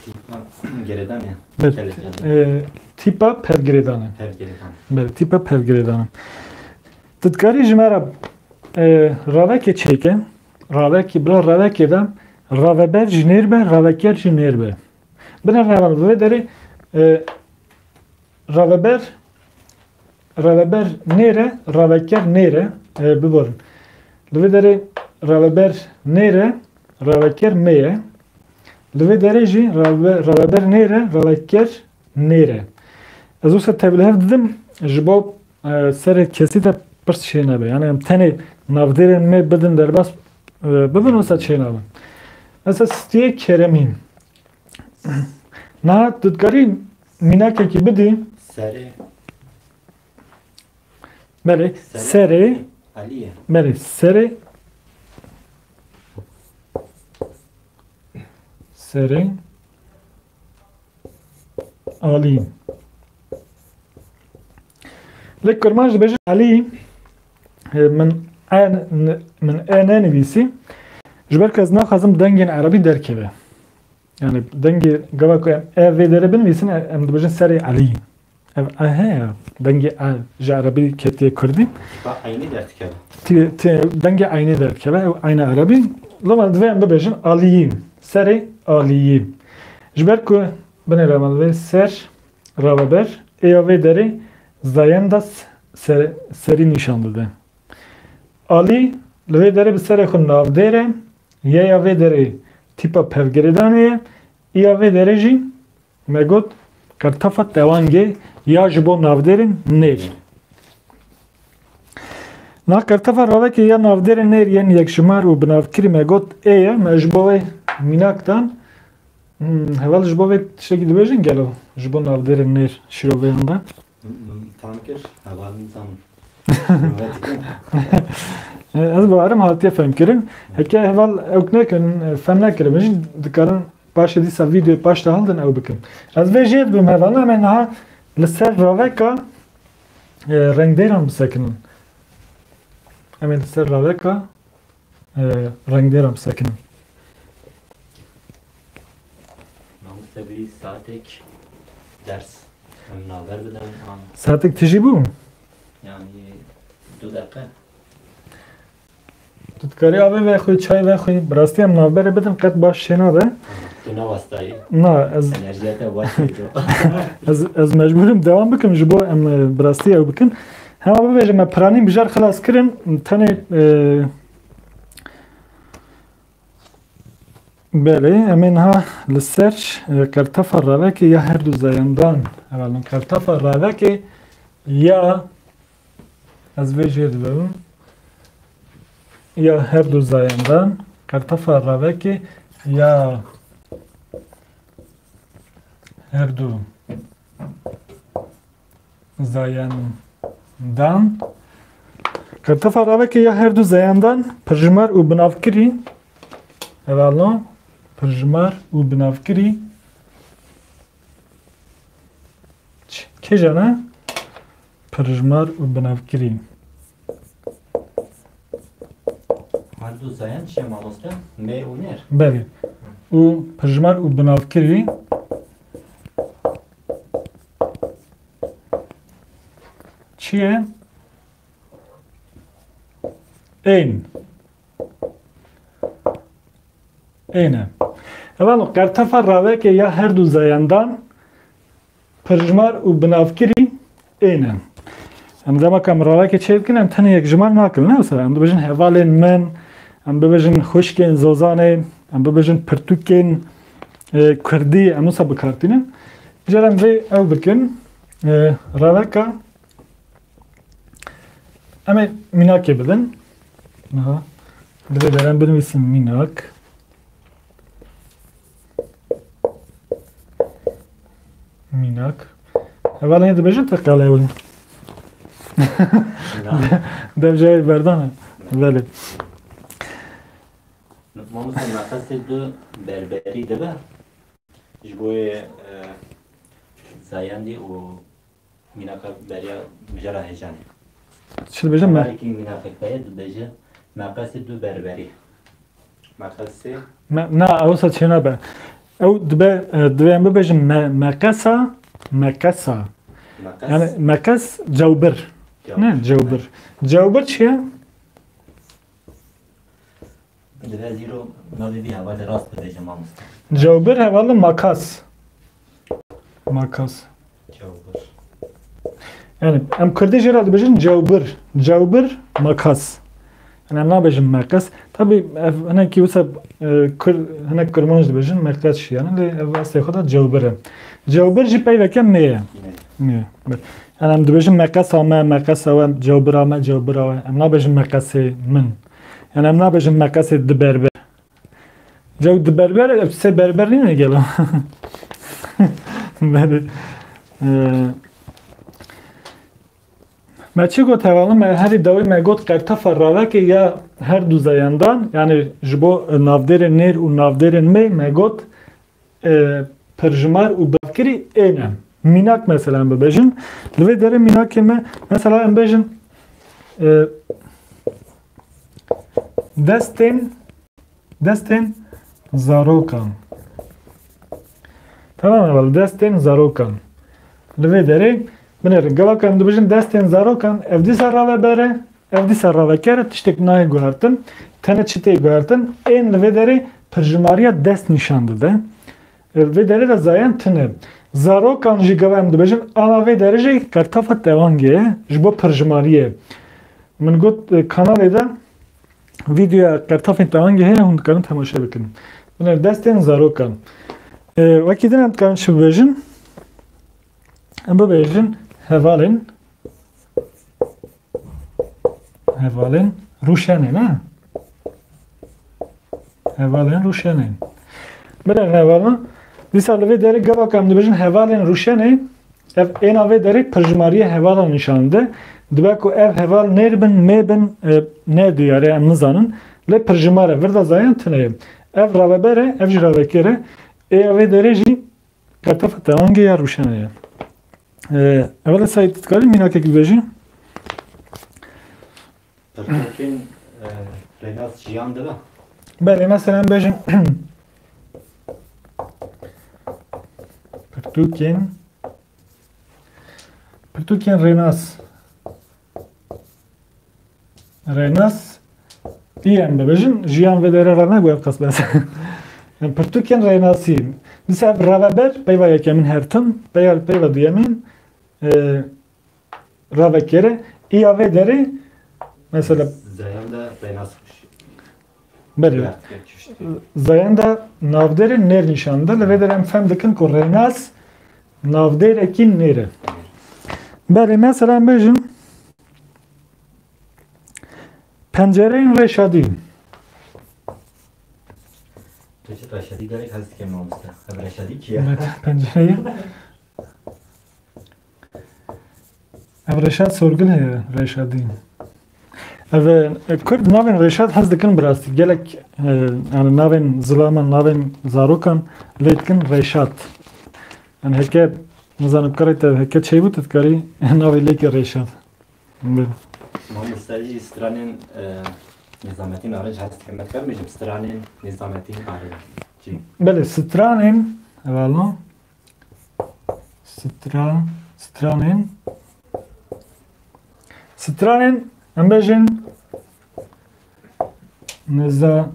Tîpa girêdan e. Evet. Gelek yani. E, tîpa pevgirêdan e. Pevgirêdan. Belê, tîpa pevgirêdan e. Tu dikarî ji me re, e, ravekê çêke, ravekê, bila ravekê de raveber jî nêr be, raveker jî nêr be. Binêrin hevalno, li vê derê, e, raveber, raveber nêr e, raveker nêr e, e, biborin. Li vê derê raveber nêr e, raveker mê ye. Li vê derê jî rave-, raveber nêr e, raveker nêr e. Ez wisa tevlihev didim, ji bo, e, serê kesî de pirs çênebe. Yani em tenê navdêrên me bidin derbas, e, bibin, wisa çênabin. Mesela stiyê keremîn. Niha tu dikarî mînakekî bidî? Serê. Belê, serê. Serê. Alî ye. Belê, serê. Serê. Alî. Lê kurmanc dibêjin Alî, e, min e, min e nenivîsî, ji ber ku ez naxwazim dengên erebî derkeve. Yani dengê gava ku em e vê derê binivîsin, e, em dibêjin serê Alî. Ev e heye, dengê e ji erebî ketiye kurdî. Ba eynî derdikeve. Ti, ti, dengê eynî derdikeve, ew eyne erebî. Loma divê em bibêjin aliyî, serê aliyî. Ji ber ku binêre me divê ser, raveber, ê ya vê derê zayenda s-, ser, serî nîşan dide. Alî li vê derê bi serê xwe navdêr e, yê ya vê derê tîpa pevgirêdanê ye, ê ya vê derê jî me got qertefa tewangê ya ji bo navdêrên nêr. Na qertefa ravekê ya navdêrên nêr yên yekjimar û binavkirî me got ê ye, me ji bo wê mînak dan. Hmm, heval ji bo vê tiştekî dibêjin gelo? Ji bo navdêrên nêr şîroveyan de. Tam kir, heval nizanim. Ez bawerim hatiye femkirin. Heke heval ewk nekin, fem nekirin, jî dikarin paşê dîsa vîdeoyê paş de hildin ew bikin. Ez vê jê dibim heval, em ê niha li ser raveka, e, rengdêran bisekinin. Em ê li ser raveka, e, rengdêran bisekinin. Mamoste, bî saetek ders em navber bidin, an? Saetek tijî bû? Yani du deqe. Tu dikarî avê vexwî, çay vexwî. Bi rastî em navberê bidin, qet baş çênabe. Tu ne wastayî? Na, ez enerjiya te baş çêdo. Ez, ez mecbûrim dewam bikim, ji bo em, e, bi rastî ew bikin. Hema bibêjim, me piranî mijar xilas kirin, tenê, e, belê, em ê niha li ser, e, qertefa ravekê ya her du zayendan. Hevalin, qertefa ravekê ya, ez vê jê dibim, ya her du zayendan, qertefa ravekê ya her du zayendan. Qertefa ravekê ya her du zayendan, pirjimar û binavkirî, hevalno, pirjimar û binavkirî, ç-, kêjan e? Pirjimar û binavkirî. Her du zayen çi ye mamoste? Me û nêr. Belê. Û pirjimar û binavkirî çi ye? Ên. Ên e. Hevalno, qertefa ravekê ya her du zayendan, pirjimar û binavkirî ên e. Em dema ku em ravekê çêdikin, em tenê yekjimar nakin, ne wisa? Em dibêjin hevalên min, em bibêjin xwişkên zozanê, em bibêjin pirtûkên, e, kurdî, em wisa bi kar tînin. Îcar em vê ew bikin, e, raveka, em ê mînakê bidin. Niha divê deren binivîsim mînak. Mînak. Hevalên dibêjin te qelewin. Na. Devcayê berdana. Belê. Mamoste, meqesê du berberî dibe. Ji bo yê, e, zayendî û mînaka beriya mijara hecanê. Çi dibêje me? Hevalekî mînakek heye dibêje meqesê du berberî. Meqesê? Me, na, ewsa çênabe. Ew dibe, e, divê em bibêjin me, meqesa, meqesa. Meqes? Yani meqes cewbir. Cewbir. Ne, cewbir. Cewbir çi ye? Divê ez îro navê vî hevalê rast bibêjim, mamoste. Cewbir hevalê makas. Makas. Cewbir. Yani em kurdî jê re dibêjin cewbir. Cewbir, makas. Em nabêjin meqes. Tabî ev hinekî wisa, e, Kur-, hinek Kurmanc dibêjin meqes jî yani, lê ev eslê xwe de cewbir e. Cewbir jî peyveke mê ye. Mê ye. Belê. Yani em dibêjin meqesa me, meqesa we, cewbira me, cewbira we. Em nabêjin meqesê min. Yani em nabêjin meqesê di berber. Cew di berber, ev sê berber nîne gelo. Belê. E, Me çi got hevalno, me herî dawî me got qertefa ravekê ya her du zeyendan, yani ji bo, e, navdêrên nêr û navdêrên mê, me got, e, pirjimar û bavkirî ên e. Mînak mesela em bibêjin. Li vê derê mînakê me, mesela em bêjin, e, destên Destên zarokan. Tamam heval, destên zarokan. Li vê derê binêrin. Gava ku em dibêjin destên zarokan, ev dîsa raveber e, ev dîsa raveker e, tiştek nayê guhertin. Tenê çi tê guhertin? Ên li vê derê pirjimariya dest nîşan dide. E, vê derê de zayen tune. Zarokan jî gava em dibêjin, ana vê derê jî qertafa tewangê ye, ji bo pirjimariyê. Min got, e, kanalê de Vîdeoya qertafên tewangê heye, hûn dikarin temaşe bikin. Binêrin destên zarokan. E, wekî din em dikarin çi bibêjin? Em bibêjin hevalên, hevalên rûşenê, ne? Hevalên rûşenê. Binêrin hevalin. Dîsa li vê derê gava ku em dibêjin hevalên rûşenê, ev êna vê derê pirjimariyê hevalan nîşan dide. Dibe ku ev heval nêr bin, mê bin, e, ne diyar e, em nizanin. Lê pirjimar e, vir de zayen tune ye. Ev raveber e, ev jî ravekêr e. Ê ya vê derê jî qertefa tewangê ya rûşenê ye. E, Hevalê Seîd, tu dikarî mînakek bibêjî? Pirtûkên, e, Rênas jiyan dibe? Belê, mesela em bêjin, pirtûkên, pirtûkên Rênas. Rênas, î em bibêjin, jiyan vê derê re ne, ev qas bes. Em pirtûkên Rênasî. Dîsa ev raveber, peyva yekemîn her tim, peyva, peyva duyemîn, e, ravekere, î ya vê derê, mesela Zayan da Rênas xweş. Belê. Zayan da navdêrê nêr nîşan de, li vê derê em fem dikin ku Rênas navdêrekî nêr e. Belê, mesela em bêjin pencereyên Rêşadî. Tu çi Rêşadî gelek hez dikim mamoste. Ev Rêşadî kî ye? Evet, pencereyên Ev Reşat Sorgul heye, Reşadî. Ev, e, Kurd navên Reşat hez dikin bi rastî. Gelek, e, yani navên zilaman, navên zarokan lê dikin Reşat. Yani heke, nizanim karê te heke çêbû, tu dikarî navê lêkê Reşat. Bi- Mamoste jî stranên, e, Nizametîn Arınç hez dikim. Me dikar bêjim stranên Nizametîn Arınç. Çi? Belê, stranên, hevalno. Stra-, stranên, stranên, em bêjin Nizametîn.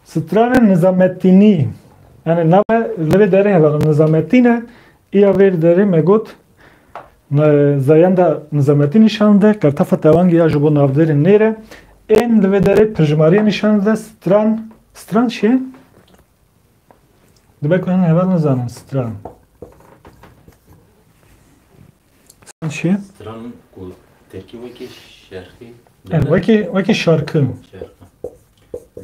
Stranên Nizametînî. Yani nave li vê derê hevalno Nizametîn e. Îya vê derê me got, ne-, zayenda Nizametîn nîşan de, qertefa tewangê ya ji bo navdêrê nêr e. Ên li vê derê pirjimariye nîşan de, stran, stran çi ye? Dibe ku hin heval nizanin, stran. Stran çi ye? Stran ku terkî wekî şerxî. E, wekî, wekî şarkı. Şerxî.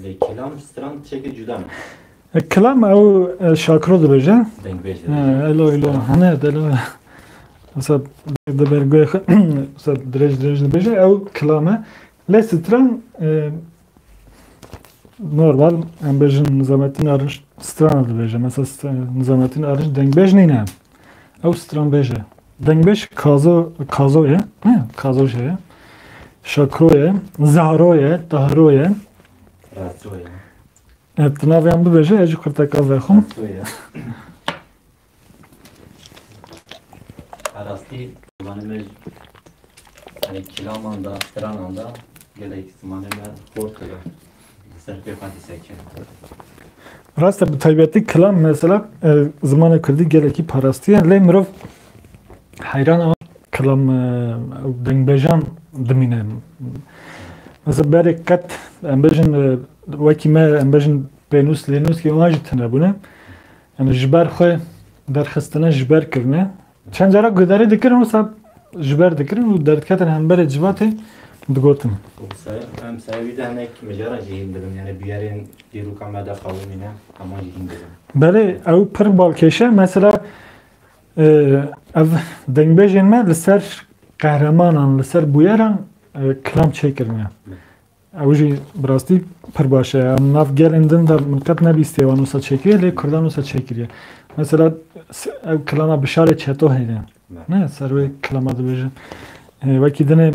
Lê kilam stran tiştekî cuda ne. E, kilam ew, e, şakiro dibêje. Dengbêj dibêje. E, elo, elo. Hene, elo. Mesela, di bergoyê xwe, mesela, dirêj, dirêj dibêje, ew kilam e. Lê stran, e, normal, em bêjin Nizamettin Arınç stran dibêje. Mesela, st-, Nizamettin Arınç dengbêj nîne. Ew stranbêj e. Dengbêj kazo, kazo ye. Ne? Kazo şey ye. Şakro ye. Zahro ye. Tahro ye. Razo ye. Evet, tu navê yan bibêje, ez jî kurteka vexwim. Razo ye. Rastî, zimanê me jî, yani, kilaman da, stranan da, gelek zimanê me xort dibe. Ser pê xwe disekine. Rast e, bi taybetî kilam mesela, e, zimanê kurdî gelekî parastiye. Lê mirov heyran e kilam, e, ew dengbêjan dimîne. Mesela berê qet, em bêjin, e, wekî me, em bêjin pênûs, lênûs ki wan jî tune bûne. Yani ji ber xwe derxistine, ji ber kirine. Çend cara guhdarî dikirin, wisa ji ber dikirin û derdiketin hemberê civatê digotin. Em sayê wî de hinek mijara jî hîn dibin, yani bûyerên dîroka me de qewimîne, hema jî hîn dibin. Belê, ew pir balkêş e. Mesela, e, ev dengbêjên me li ser qehremanan, li ser bûyeran, e, kilam çêkirine. Ew jî bi rastî pir baş e. Em nav gelên din de min qet nebîstiye wan wisa çêkiriye, lê Kurdan wisa çêkiriye. Mesela s-, ew kilama bişarê çeto heye. Ne, ser wê kilama dibêjin. E, wekî dinê,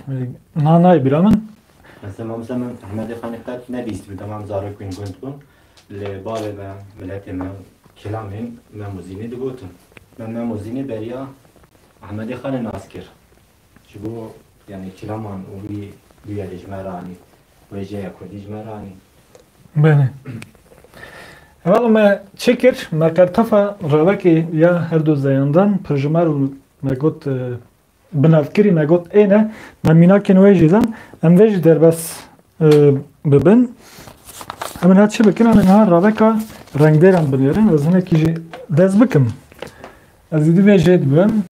e, na nayê bîra min. Mesela, mesela min Ehmedê Xanê qet nebîstibû, dema em zarok bûn, gund bûn. Lê bavê me, miletê me, kilamên Mem û Zînê digotin. Me Mem û Zînê beriya Ehmedê Xanê nas kir. Ji bo, yani, kilaman û wî bûyerê ji me re anî, wêjeya kurdî ji me re anî. Belê. Hevalno me çi kir? Me qertefa ravekê ya her du zeyandan pirjimar û me got, e, binavkirî, me got ê ne, me mînakên wê jî dan, em vê jî derbas, e, bibin. Em ina çi bikin? Em ina raveka rengdêran binêrin. Ez hinekî jî dest bikim. Ez êdî vê jê dibim.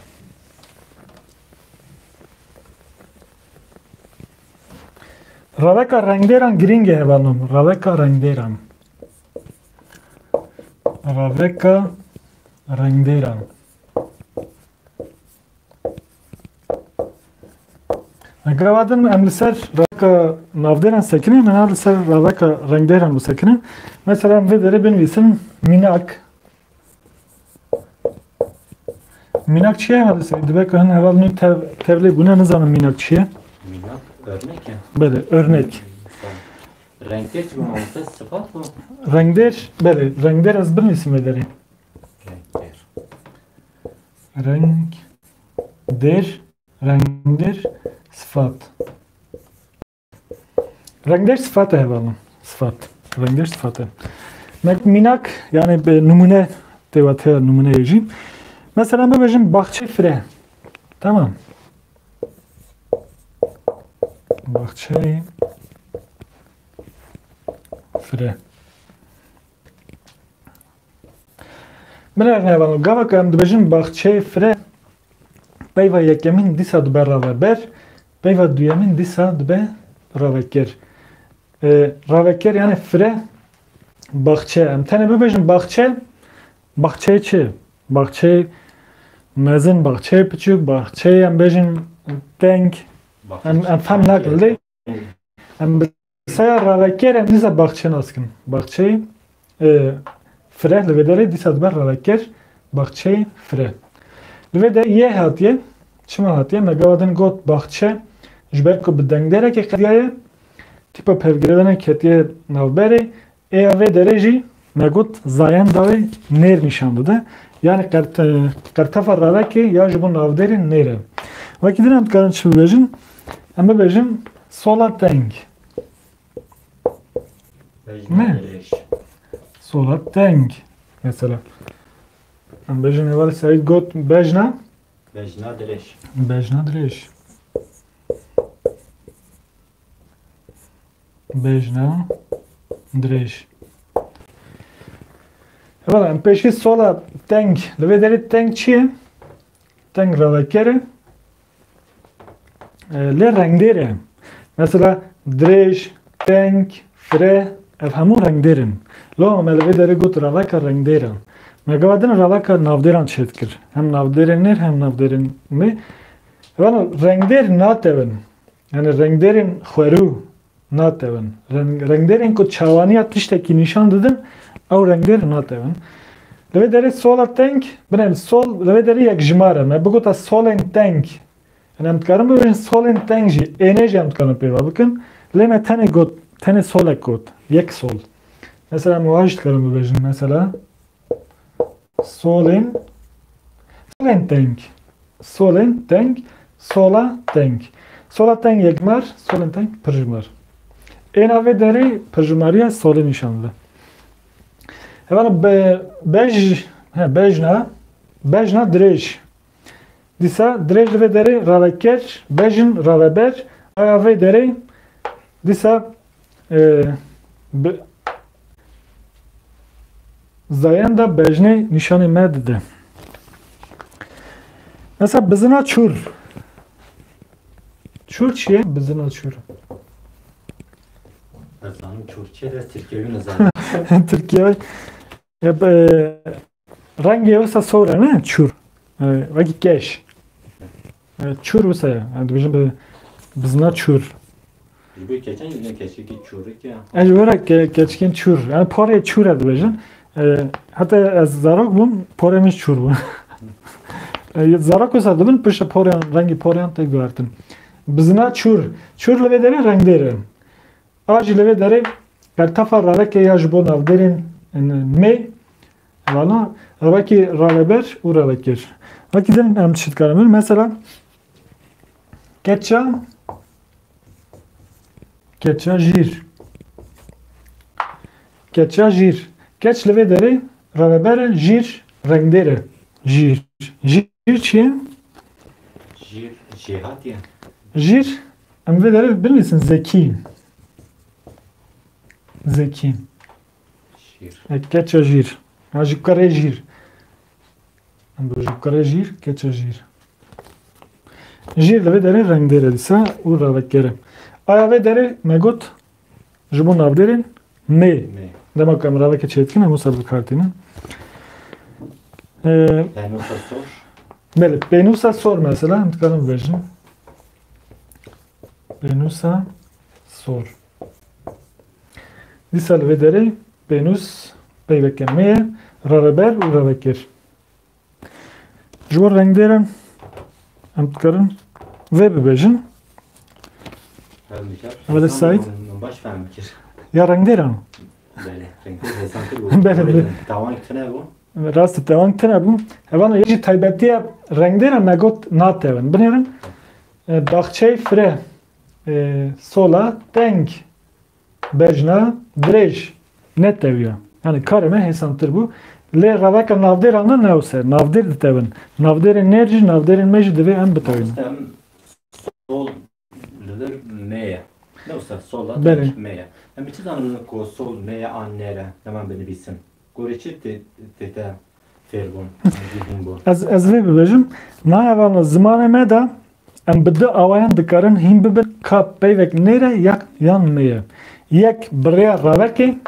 Raveka rengdêran girîng e, hevalno min. Raveka rengdêran. Raveka rengdêran. Gava din em li ser raveka navdêran sekinin, em ina li ser raveka rengdêran bisekinin. Mesela em vê derê binivîsin mînak. Mînak çi ye heval Seîd? Dibe ku hin heval nû tev-, tevlê bûne, nizanin mînak çi ye. Mînak örnek e. Belê, örnek. Rengdêr çi bû mamoste? Sifat bû? Rengdêr, belê, rengdêr ez binivîsim vê derê. Rengdêr. Rengdêr, rengdêr, sifat. Rengdêr sifat e hevalno. Sifat. Rengdêr sifat e. Me mînak, yani bi nimûne tê wate nimûneyê jî. Mesela bibêjin baxçe fire. Tamam. Baxçe fire. Binêrin hevalno, gava ku em dibêjin baxçeyê fire, peyva yekemîn dîsa dibe raveber, peyva duyemîn dîsa dibe ravekir. E, ravekir yani fire, baxçe. Em tenê bibêjin baxçe, baxçeyê çi? Baxçeyê mezin, baxçeyê piçûk, baxçeyê em bêjin teng. Em, em fehm nakin lê. Em bi saya ravekir em dîsa baxçe nas dikin. Baxçeyê, e, fire li vê derê dîsa dibe ravekir, baxçeyê fire. Li vê de yê hatiye, çima hatiye? Me gava din got baxçe, ji ber ku bi dengdêrekê qediyaye, tîpa pevgirêdana ketiye navberê, ê ya vê derê jî me got zayenda wê nêr nîşan dide. Yani qert-, qertefa ravekê ya ji bo navdêrê nêr e. Wekî din em dikarin çi bibêjin? Em bibêjin sola teng. Bejna Ne? dirêj. Sola teng. Mesela. Em bêjin heval Seîd got bejna. Bejna dirêj. Bejna dirêj. Bejna dirêj. Heval em pêşî sola teng. Li vê derê teng çi ye? Teng ravekir e. E, lê rengdêr e. Mesela dirêj, teng, fire, ev hemû rengdêr in. Lo me li vê derê got raveka rengdêran. Me gava din raveka navdêran çêdikir. Hem navdêrên nêr hem navdêrên me. Vano rengdêr natewin. Yani rengdêrên xwerû natewin. Reng-, rengdêrên ku çawaniya tiştekî nîşan didin, ew rengdêr natewin. Li vê derê sola teng, binê sol, li vê derê yekjimar e. Me bigota solên teng. Yani em dikarin bibêjin solên teng jî, ênê jî em dikarin pêva bikin. Lê me tenê got, tenê solek got. Yek sol. Mesela em wiha jî dikarin bibêjin. Mesela solên, solên teng. Solên teng, sola teng. Sola teng yekjimar, solên teng pirjimar. Êna vê derê pirjimariya solê nîşan dide. Heval be, bej, he, bejna, bejna dirêj. Dîsa dirêj li vê derê raveker, bejn raveber, aya vê derê dîsa, e, bi, zayenda bejnê nîşanê me dide. Mesela bizina çûr. Çûr çi ye? Bizina çûr. Ez zanim çûr çi ye, ez Tirkiyeyî nizanim. Tirkiye. E, be, rengê wisa sor e, ne? Çûr. E, wekî keş. E, çûr wisa ye. Yani dibêjin bi, bizina çûr. Ji bo keçan yine keçekî çûrik ya. Ez ji were ke-, keçikên çûr. Yani porê çûr e dibêjin. E, heta ez zarok bûm, porê min çûr bû. E, zarok wisa dibin, pişt poryan, rengî poryan tê guhertin. Bizina çûr. Çûr li vê derê rengdêr e. A jî li vê derê kertefa ravekê ya ji bo navdêrên, yani, mê, vana, ravekî raveber û ravekir. Wekî din em çi dikarin? Mesela, keça, keça jîr. Keça jîr. Keç li vê derê raveber e, jîr rengdêr e. Jîr. Jîr çi ye? Jîr, jêhatî ye. Jîr, em vê derê binivîsin zekî. Zekî. Jîr. E, keça jîr. Ya ji kurê jîr. Em bi ji kurê jîr, keça jîr. Jîr li vê derê rengdêr e dîsa û ravekere. Aya vê derê me got, ji bo navdêrên mê. Mê. Dema ku em ravekê çêdikin, em wisa bi kar tînin. Ee, Pênûsa sor. Belê, pênûsa sor mesela, em dikarin bibêjin. Pênûsa sor. Dîsa li vê derê pênûs peyveke mê ye, raveber û ravekir. Ji bo rengdêran em dikarin vê bibêjin. Her nikar. Wele Hêsan Saîd. Min, min baş fehm kir. Ya rengdêran? Belê, rengdêr hêsantir bû. Belê, belê. Tawang tune bû. Rast e, tawang tune bû. Hevalno, yek jî taybetiya rengdêran me got natewin. Binêrin, e, baxçeyê fire, e, sola, teng. Bejna dirêj netewiya. Yani karê me hêsantir bû. Lê raveka navdêran ne newse. Navdêr ditewin. Navdêrên nêr jî, navdêrên me jî divê em bitewin. Em sol li vir me ye. Newse sola Belê. Teng me ye. Em çi zanin ku sol me ye an nêr e? Heman binivîsin. Gorê çi tê, tê te fêr bûn, zîhîn bûn? Ez, ez vê bibêjim. Nayê vana zimanê me de em bi du awayan dikarin hîn bibin ka peyvek nêr e ya, yan mê ye. Yek bi rêya ravekê,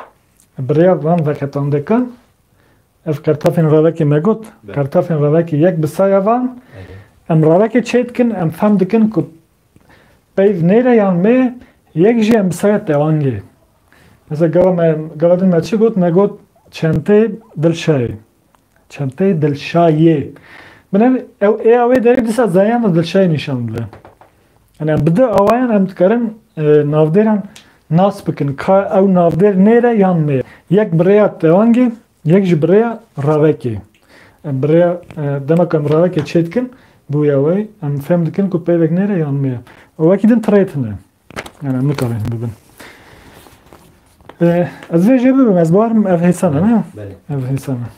bi rêya van veqetandekan, ev kertafên ravekê me got, Be. Kertafên ravekê yek bi saya van, Evet. Em ravekê çê dikin, em fem dikin ku peyv nêr e yan mê, yek jî em bi saya tewangê. Mesela gava me, gava din me çi got? Me got çentê dilşayê. Çentê dilşayê. Binêr ew ê awê derê dîsa zayan da dilşayê nîşan bide. Yani em bi du awayan em dikarin, e, navdêran nas bikin. Ka ew navdêr nêr e yan mê. Yek bi rêya tewangê, yek jî bi rêya ravekê. Em bi rêya, e, dema ku em ravekê çê dikin, bûya wê, em fem dikin ku peyvek nêr e yan mê ye. Û wekî din tirêt hene. Yani em nikarin hîn bibin. E, ez vê jê bibim, ez bawerim ev hêsan e, ne? Belê. Ev hêsan e.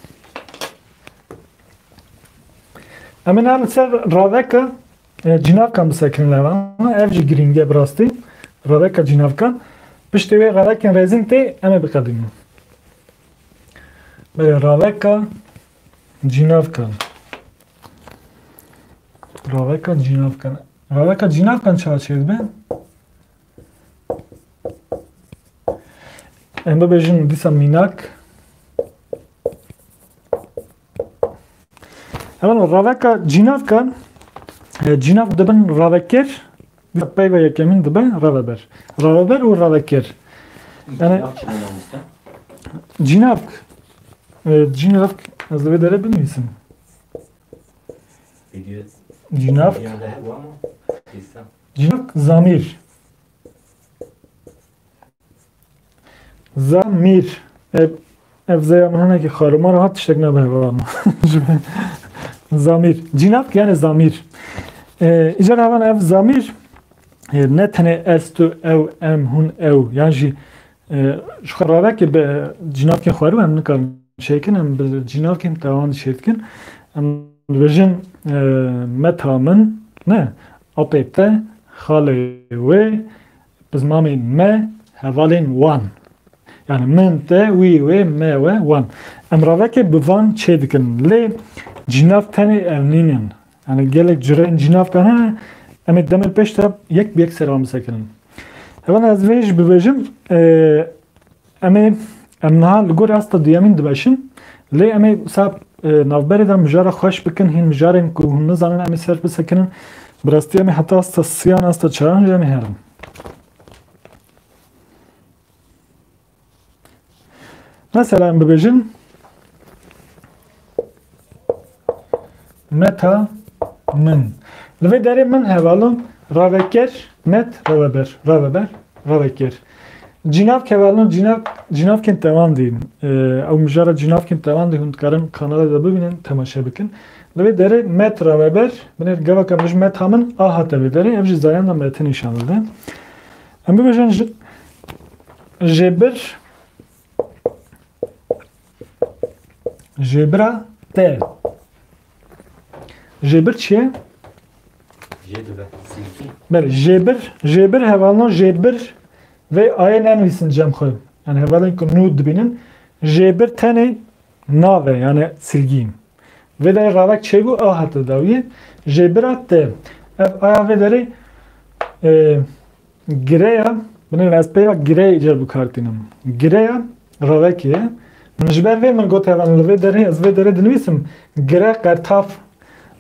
Em ê niha li ser raveka, e, cînavkan bisekinin lê, ev jî girîng e bi rastî. Raveka cînavkan. Piştî wê ravekên rêzîn tê, em ê biqedînin. Belê, raveka cînavkan. Raveka cînavkan. Raveka cînavkan çawa çêdibe? Em bibêjin dîsa mînak. Hevalno, raveka cînavkan, e, cînav dibin ravekir, dîsa peyva yekemîn dibe raveber. Raveber û ravekir. Yani Cînav çi ne mamoste? Cînavk, e, cînavk, ez li vê derê binivîsim. Video Cînavk. Videyan de hebû ama dîsa. Cînavk zamîr. Zamîr. Ev, ev zeya min hinekî xarûmar hat, tiştek nabe hevalno. Zamîr. Cînavk yani zamîr. E, îcar hevalno ev zamîr, e, ne tenê ez, tu, ew, em, hûn, ew. Yan jî, e, ji xwe ravekê bi cînavkên xwarû em nikarin çêkin, em bi cînavkên tewan çêdikin. Em dibêjin, e, meta min, ne, apê te, xalê wê, pizmamê me, hevalên wan. Yani min, te, wî, wê, me, we, wan. Em ravekê bi van çêdikin. Lê cînav tenê ev nînin. Yani gelek cureyên cînavkan hene. Em ê demên pêş de yek bi yek ser wan bisekinin. Heval ez vê jî bibêjim, e, em ê, em niha li gor asta duyemîn dibeşin. Lê em ê sa, e, navberê de mijara xweş bikin, hîn mijarên ku hûn nizanin em ê ser bisekinin. Bi rastî em ê heta asta siyan, asta çaran jî em ê herin. Mesela em bibêjin, meta min. Li vê derê min hevalon raveker, met raveber, raveber, raveker. Cînavk hevalon, cînav, cînavkên tewan dîn. Ee, ew mijara cînavkên tewan dî hûn dikarin kanala de bibînin, temaşe bikin. Li vê derê met raveber, binêr gava ka min ji meta min a hate vê derê, ev jî zayenda me te nîşan dide. Em bibêjin ji, jêbir, jêbira te. Jêbir çi ye? Jê dibe, silkî. Belê, jêbir, jêbir hevalno, jêbir vê ayê nenivîsin cem xwe. Yani hevalên ku nû dibînin, jêbir tenê nav e, yani silgî. Vê derê ravek çêbû, a hate dawiyê. Jêbira te. Ev aya vê derê, e, gireya, binêrin ez peyva gireyê îcar bi kar tînim. Gireya ravekê ye. Min ji ber vê min got hevalno, li vê derê, ez vê derê dinivîsim. Gire qertaf,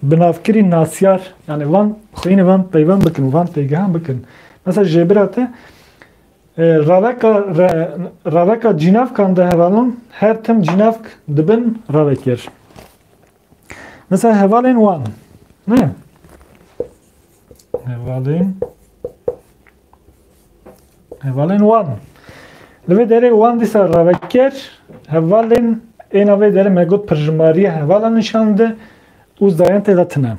binavkirî nasyar, yani van xwînê van peyvan bikin, van têgihan bikin. Mesela jêbira te, E, raveka, re-, raveka cînavkan de hevalon, her tim cînavk dibin ravekir. Mesela hevalên wan, ne? Hevalên, hevalên wan. Li vê derê wan dîsa ravekir, hevalên êna vê derê me got pirjimariya hevalan nîşan de û zayentê de tine.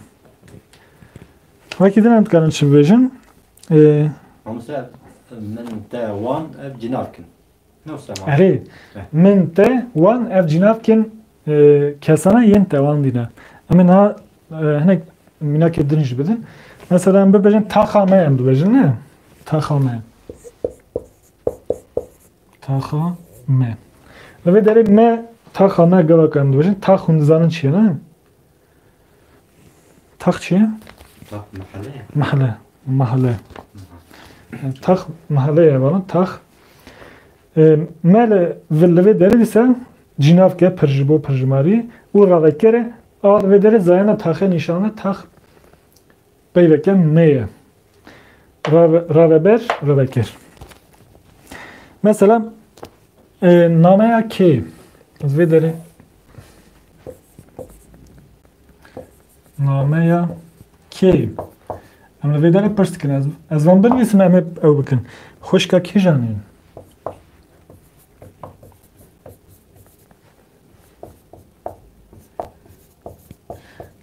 Wekî din em dikarin çi bibêjin? Ê, Mamoste, min te wan ev cînavkin. Ne wisa ma? Erê, Eh. min te wan ev cînavkin, e, kesana yên te wan dîne. Em ê niha, e, hinek mînakê din jî bidin. Mesela em bibêjin taxa me em dibêjin, ne? Taxa me. Taxa me. Li vê derê me, taxa me gava ku em dibêjin, tax hûn dizanin çi ye, ne? Tax çi ye? Tax mehele ye. Mehele. Mehele. Tax mehele ye bana. Tax. E, me li, li vê derê dîsa cînavke pir ji bo pirjimarî û ravekere a li vê derê zayenda taxê nîşane tax peyveke me ye. Rave-, raveber, raveker. Mesela, e, nameya kê? Ez vê derê nameya kê? Em li vê derê pirs dikin. Ez, ez van binivîsim, em ê ew bikin. Xwişka kîjan e?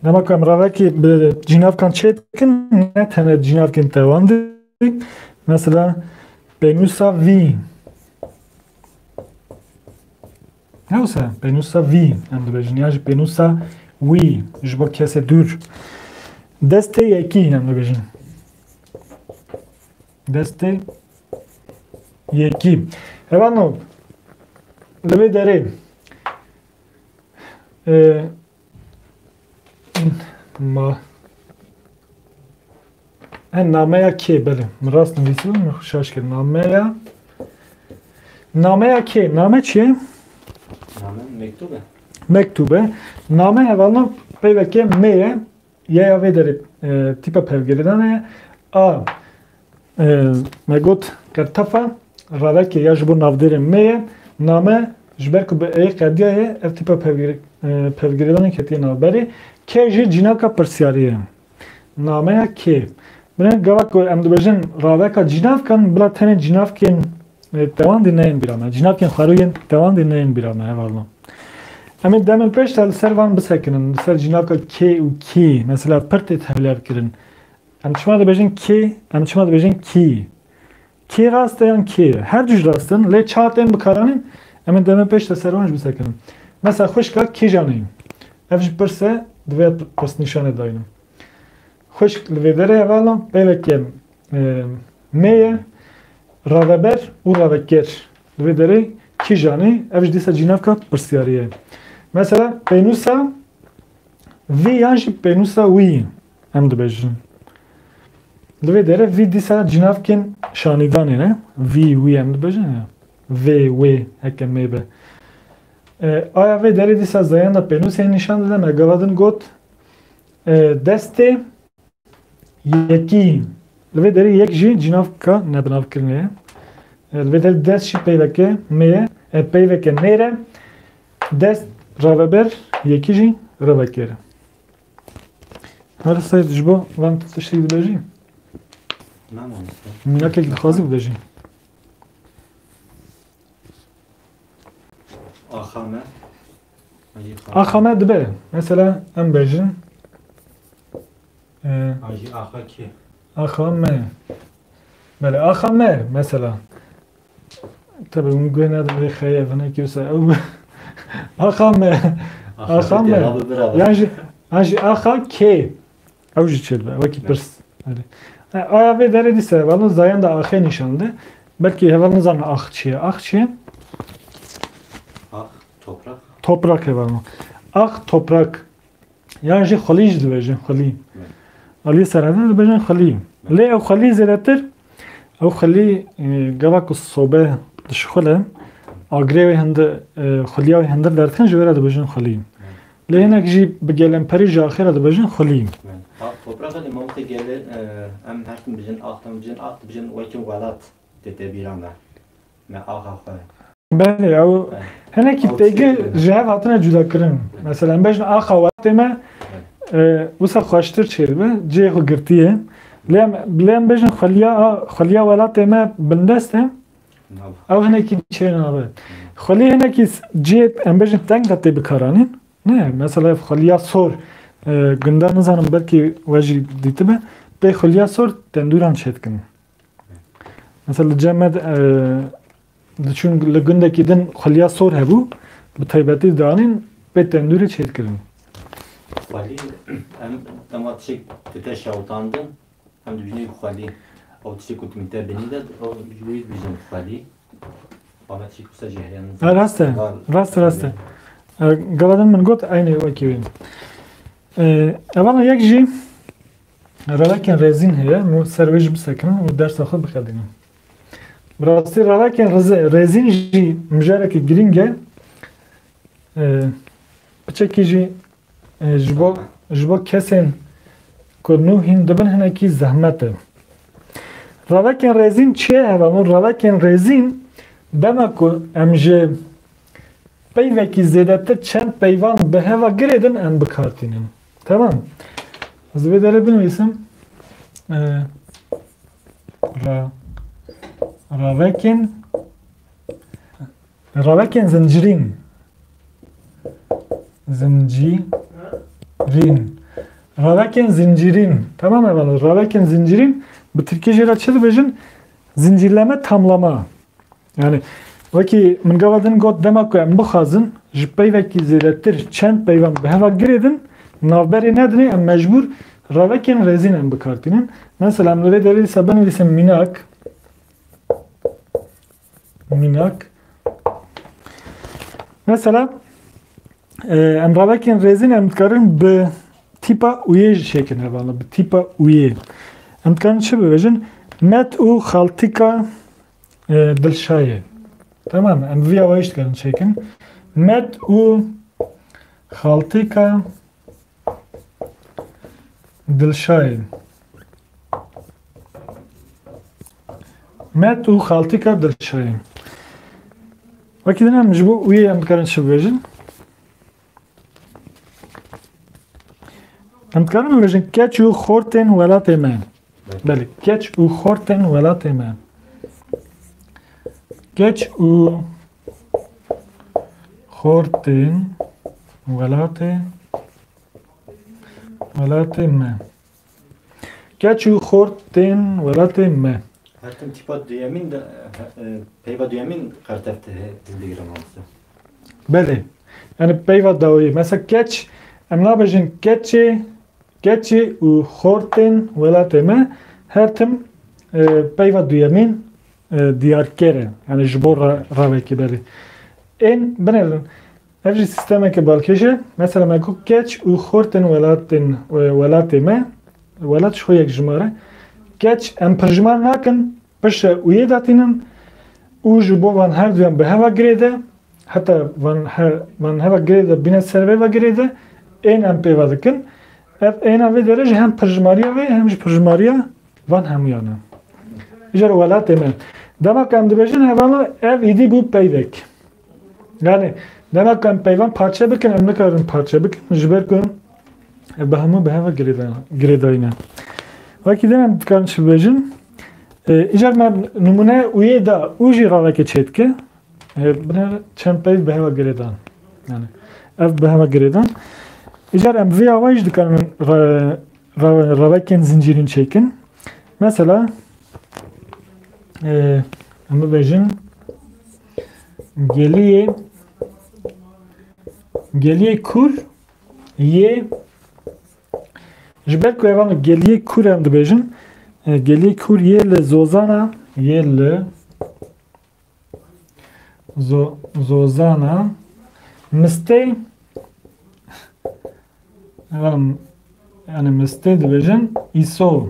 Dema ku em ravekî bi cînavkan çêdikin, ne tenê cînavkên tewandî, mesela pênûsa vî. Ne wisa, pênûsa vî em dibêjin, ya jî pênûsa wî ji bo kesê dûr. Destê yekî em dibêjin. Destê yekî. Hevano, li vê derê, e, ma, e, nameya kê, belê, min rast nivîsî, min xwe şaş kir. Nameya, nameya kê? Name çi ye? Name mektûb e. Mektûb e. Name hevalno peyveke me ye. Yeya vê derê, e, tîpa pevgirêdana ye. A, e, me got qertefa ravekê ya ji bo navdêrê me ye. Name ji ber ku bi ê qediya ye, ev tîpa pevgirê-, e, pevgirêdanê ketiye navberê. Kê jî cînavka pirsiyarî ye. Nameya kê. Binê gava ku em dibêjin raveka cînavkan, bila tenê cînavkên, e, tewandî neyên bîra me. Cînavkên xwerû yên tewandî neyên bîra me, hevalno. Em ê demên pêş de li ser van bisekinin, li ser cînavka kê û kî. Mesela pir tê tevlêr kirin. Em çima dibêjin kê, em çima dibêjin kî? Kê rast e yan kê? Her du jî rast in, lê çawa tên bikaranîn, em ê demên pêş de ser wan jî bisekinin. Mesela xwişka kîjan e? Ev jî pirs e, divê pirsnîşanê dayînim. Xwişk li vê derê hevalno peyveke, e, mê ye, raveber û raveker. Li vê derê kîjan e? Ev jî dîsa cînavka pirsiyarî ye. Mesela pênûsa vî yan jî pênûsa wî em dibêjin. Li vê derê vî dîsa cînavkên şanîdanê ne. Vî, wî em dibêjin ya. Vê, wê heke mê be. E, aya vê derê dîsa zayenda pênûsê nîşan dide. Me gava din got, e, destê yekî. Li vê derê yek jî cînavka nebinavkirinê ye. E, li vê derê dest jî peyveke mê ye. E, peyveke nêr e. Dest raveber, yekî jî raveker e. Her Seyîd, ji bo van tu tiştekî dibêjî? Na mamoste. Mînakekî dixwazî bibêjî. Axa me. Axa me dibe. Mesela em bêjin, e, Axa kê? Axa me. Belê, axa me, mesela. Tabii, hûn guh nedin vê xeyê, vinekî wisa ew. Axa me. Axa me. Yan jî, yan jî axa kê. Ew jî çêdibe, wekî pirs. Belê. E, aya vê derê dîsa hevalno zayenda axê nîşan de. Belkî heval nizanin ax çi ye. Ax çi ye? Ax, toprak. Toprak hevalno. Ax, toprak. Yan jî xwilî jî dibêjin, xwilî. Aliyê serhedê dibêjin xwilî. Lê ew xwilî zêdetir, ew xwilî, e, gava ku sobe dişixule, agirê wê hindir, e, xwiliya wê hindir derdikin, ji wê re dibêjin xwilî. Lê hinek jî bi gelemperî ji axê re dibêjin xwilî. Ha, toprak lê mamoste gelê, e, em her tim bijin ax, tim bijin ax, dibijin wekî welat tê te bîra me. Me axa xwe. Belê, ew hinekî têgih ji hev hatine cudakirin. Mesela em bêjin axa welatê me, e, wisa xweştir çêdibe, cihê xwe girtiye. Lê em, lê em bêjin xweliya, a, xweliya welatê me bindest e, ew hinekî çê nabe. Xwelî hinekî s-, cihê em bêjin teng de tê bikaranîn. Ne, mesela xweliya sor, e, gunda nizanim belkî we jî dîtibe, pê xweliya sor tendûran çêdikin. Mesela li cem me de, e, diçûn li gundekî din xweliya sor hebû, bi taybetî dianîn pê tendûrê çêdikirin. Xwelî, em, dema tiştek dite şewitandin, em dibînin xwelî. Ew tiştek ku tu mîte binî de, ew ji wî dibînin xwelî. Ama tiştek wisa jî heye. Ha, rast e. Rast e, rast e. E, gava din min got, eynî wekî wê. E, evana yek jî rewekên rêzîn heye, hûn ser wê jî bisekinin û dersa xwe biqedînin. Bi rastî rewekên rize-, rêzîn jî mijareke girîng e. E, piçekî jî, e, ji bo, ji bo kesên ku nû hîn dibin hinekî zehmet e. Rewekên rêzîn çi ye hevalno? Rewekên rêzîn dema ku em ji peyvekî zêdetir çend peyvan bi heva girêdin em bi kar tînin. Temam. Ez vê derê binivîsim. Ee, ra-, ravekên, ravekên zincirîn. Zincirîn. Ravekên zincirîn. Temam hevalno. Ravekên zincirîn. Bi tirkî jê re çi dibêjin? Zincirleme, tamlama. Yani, wekî min gava din got, dema ku em bixwazin ji peyvekî zêdetir çend peyvan bi heva girêdin, navberê nedinê, em mecbûr revekên rêzîn em bi kar tînin. Mesela, em li vê derê dîsa binivîsin mînak. Mînak. Mesela, e, em revekên rêzîn em dikarin bi tîpa uyê jî çêkin hevalno, bi tîpa uyê. Em dikarin çi bibêjin? Met û xaltîka e, Dilşayê. Tamam, em vî awayî jî dikarin çêkin. Met û xaltîka Dilşayê. Met û xaltîka Dilşayê. Wekî din em ji bo uyê em dikarin çi bibêjin? Em dikarin bibêjin keç û xortên welatê me. Belê, keç û xortên welatê me. Keç û xortên welatê, welatê me. Keç û xortên welatê me. Her tim tîpa duyemîn de, e, e, peyva duyemîn qertef te hê, hildigire mamoste. Belê. Yani peyva dawî. Mesela keç, em nabêjin keçê, keçê û xortên welatê me her tim, e, peyva duyemîn, e, diyarker e. Yani ji bo ra-, ravekî berê. Ên binêrin. Ev jî sîstemeke balkêş e. Mesela me got keç û xortên welatên, e, welatê me. Welat ji xwe yek jimar e. Keç em pirjimar nakin, piştre û yê datînin û ji bo van her duyan bi heva girêde, heta van he-, van heva girêde bîne ser vê ve girêde, ên em pêva dikin. Ev êna vê derê jî hem pirjimariya vê hem jî pirjimariya van hemûyan e. Îcar welatê me. Dema ku em dibêjin hevalno ev îdî bû peyvek. Yani dema ku em peyvan parçe bikin, em nikarin parçe bikin. Ji ber ku ev bi hemû bi heva girêda-, girêdayî ne. Wekî din em dikarin çi bibêjin? E, îcar me nimûne û yê da û jî ravekê çêdike. E, bine çend peyv bi heva girêdan. Yani ev bi heva girêdan. Îcar em vê awayî jî dikarin ra-, ra-, ravekên zincîrîn çêkin. Mesela, e, em bibêjin geliyê, geliyê kur yê, ji ber ku evan geliyê kur em dibêjin, e, geliyê kur yê li zozana, yê li Zo-, zozana mistê, yani, yani mistê dibêjin îso.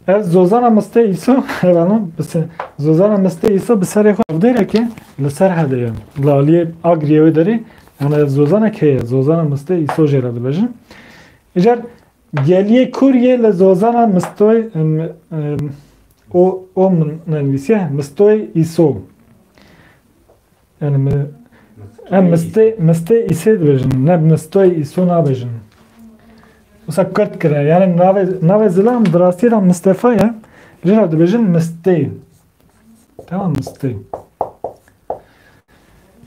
Ev zozana mistê îso, yani, bise-, zozana mistê îso bi serê xwe evdêreke li ser hede ye. Li aliyê agriyê wê derê, yani, zozana kê ye? Zozana mistê îso jê re dibêjin. Îcar Geliyê kur yê li zozana mistoy, em, em, o, o min nenivîsiye, mistoy îso. Yani mi, em mistê, mistê îsê dibêjin, ne mistoy îso nabêjin. Wisa kurt kire, yani navê, navê zilam di rastiyê de Mistefa ye, jê re dibêjin mistê. Tamam, mistê.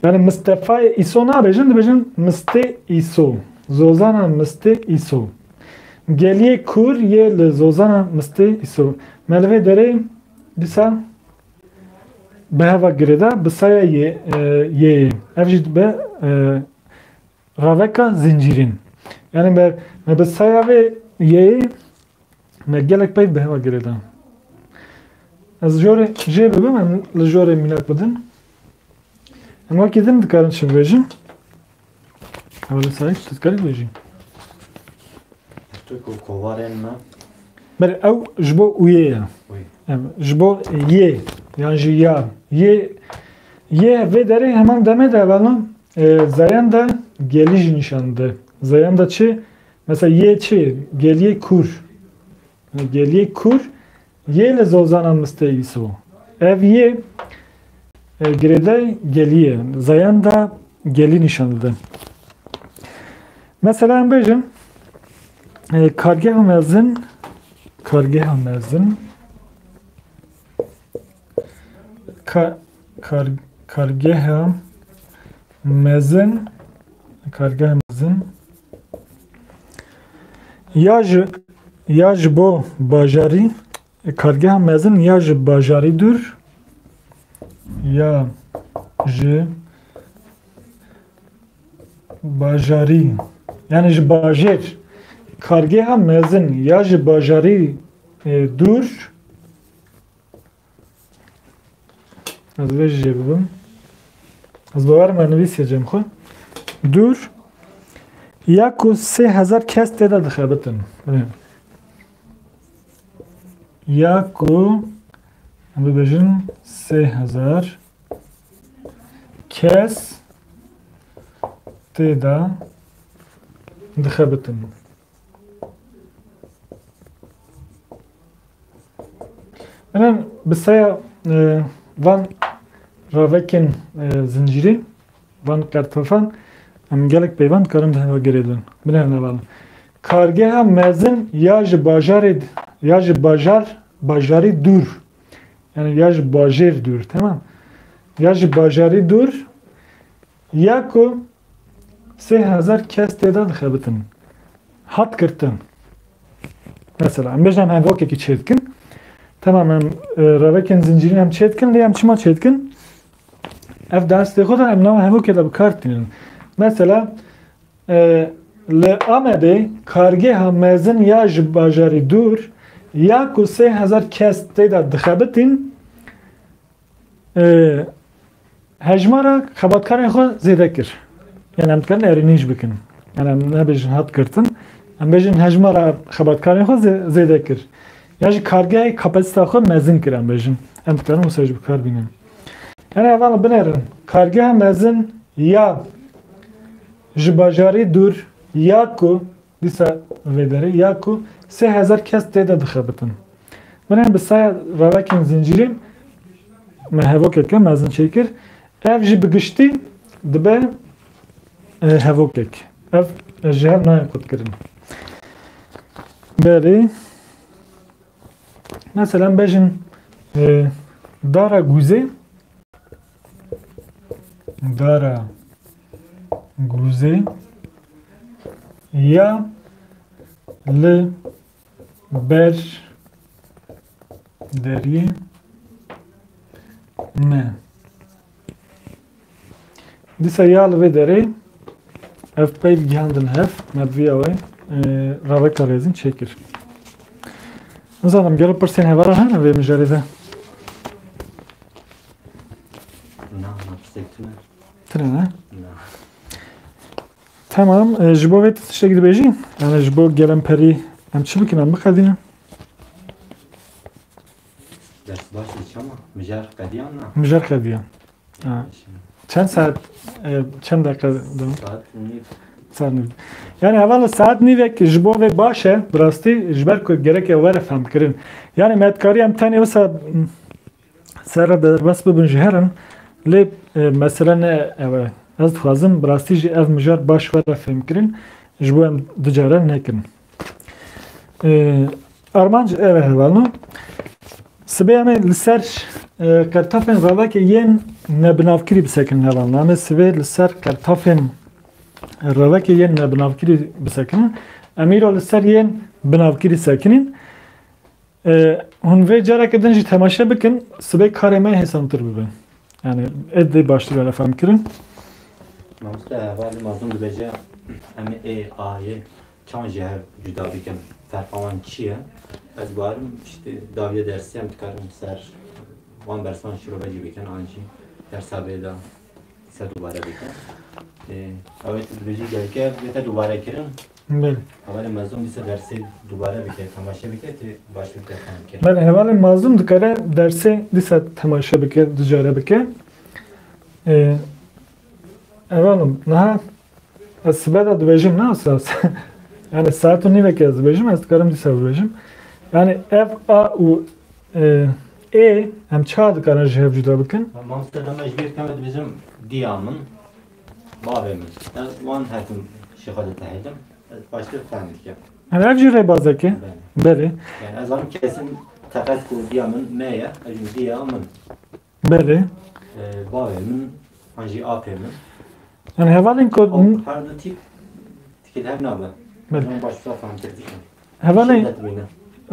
Yani Mistefayê Îso nabêjin, dibêjin Mistê Îso. Zozana Mistê Îso. Geliyê kur yê li zozana Mistê Îso. Me li vê derê dîsa bi heva girêda, bi saya yê, e, yê. Ev jî dibe, e, raveka zincîrîn. Yani me, me bi saya vê yê Me gelek peyv bi heva girêdan. Ez jorê jê bibim, em li jorê mînak bidin. Em wekî din dikarin çi bibêjin? Ew li Saîd, tu dikarî bibêjî? Tu ku kovarên me. Ber ew ji bo uyê ye. Uy. Em, ji bo yê, yan jî ya. Yê, yê vê derê heman demê de hevalno, e, zayenda gelî jî nîşan dide. Zayenda çi? Mesela yê çi? Geliyê kur. Geliyê kur yê li zozana Mistê Îso. Ev yê, e, girêdayî gelî ye. Zayenda gelî nîşan dide. Mesela em bêjin, e, kargeha mezin, kargeha mezin, ka-, kar-, kargeha mezin, kargeha mezin ya ji, ya ji bo bajarî, kargeha mezin ya ji bajarî dûr, ya ji bajarî, yani ji bajêr, kargeha mezin ya ji bajarî, e, dûr, Ez vê jî jê bibim. Ez bawer me nivîsiye cem xwe. Dûr. Ya ku sê hezar kes tê de dixebitin. Ya ku, em bibêjin sê hezar kes tê de dixebitin. Enen bi saya, e, van ravekên, e, zincîrî, van qertefan, em gelek peyvan dikarin bi heva girêdin. Binêrin hevalno. Kargeha mezin ya ji bajarê, ya ji bajar, bajarî dûr. Yani ya ji bajêr dûr, tamam. Ya ji bajarî dûr, ya ku sê hezar kes tê de dixebitin. Hat girtin. Mesela, em bêjin em hevokekî çêdikin. Tamam, em, e, revekên zincîrîn em çêdikin, lê em çima çêdikin? Ev destê xwe de em nava hevokê de bi kar tînin. Mesela, e, li Amedê kargeha mezin ya ji bajarî dûr ya ku sê hezar kes tê de dixebitîn, e, hejmara xebatkarên xwe zêde kir. Yani em dikarin erênî jî bikin. Yani em nebêjin hat girtin. Em bêjin hejmara xebatkarên xwe zê-, zêde kir. Ya jî kargehê kapasita xwe mezin kir em bêjin. Em dikarin wisa jî bi kar bînin. Yani heval binêrin. Kargeha mezin ya ji bajarî dûr ya ku dîsa vê derê ya ku sê hezar kes tê de dixebitin. Binêrin bi saya ravekên zincîrî me hevokeke mezin çêkir. Ev jî bi giştî dibe, e, hevokek. Ev ji hev nayên qutkirin. Belê. Mesela bêjin, e, dara guzê, dara guzê ya li ber deriyê me. Dîsa ya li vê derê ev peyv gihandin hev, me bi vî awayî, e, raveka rêzîn çêkir. Nizanim, gelo pirsên hevara hene vê mijarê de? Na, na, pirsek tune. Tune ne? Na. Tamam, e, ji bo vê tu tiştekî dibêjî? Yani ji bo gelemperî em çi bikin, em biqedînin? Ders baş e, çama? Mijar qediyan na? Mijar qediyan. Ha. Çend saet, e, çend deqe dom? Saet nîv. Saet nîv. Yani hevala saet nîvek ji bo vê baş e, bi rastî, ji ber ku gerek e were fehmkirin. Yani me dikarî em tenê wisa, m, ser re derbas bibin ji herin, lê, e, mesele ne ew e. Ez dixwazim bi rastî jî ev mijar baş were fehmkirin, ji bo em du care nekin. E, armanc ev e hevalno. Sibê em ê li ser, e, qertafên ravekê yên nebinavkirî bisekinin hevalno. Em ê sibê li ser qertafên ravekê yên nebinavkirî bisekinin. Em îro li ser yên binavkirî sekinîn. E, hûn vê careke din jî temaşe bikin, sibê karê me hêsantir bibe. Yani êdî baştir were fehmkirin. Mamoste, hevalê mezin dibêje, em ê A, Y'ê çawan ji hev cuda bikin? Ferqa wan çi ye? Ez barim işte dawiya dersê em dikarin ser wan dersan şirove jî bikin, an jî dersa vê de dîsa dubare bikin. Ê, ew ê tu dibêjî gelke bête dubare kirin. Belê. Hevalê mezin dîsa dersê dubare bike, temaşe bike, tê baştir te fehmkirin. Belê, hevalê mezin dikare dersê dîsa temaşe bike, ducare bike. Ê, hevalim, niha ez sibe de dibêjim, ne esas? Yani saet û nîvekê ez dibêjim, ez dikarim dîsa bibêjim. Yani ev A û, e, Ê, em çawa dikarin ji hev cuda bikin? Mamoste, dema ji bîr keme dibêjim diya min, bavê min. Ez wan hetim şêxwe ditehêlim. Ez baştir fehm dikim. Yani ev jî rêbazek e? Belê. Belê. Yani ez zanim kesin teqez ku diya min me ye, ez jî diya min. Belê. Ee, bavê min, an jî apê min. Yani hevalên ku... Ew her du tîp tikil hev nabe. Belê. Em baş wisa fehmtir dikin. Hevalên... Şiddet bîne.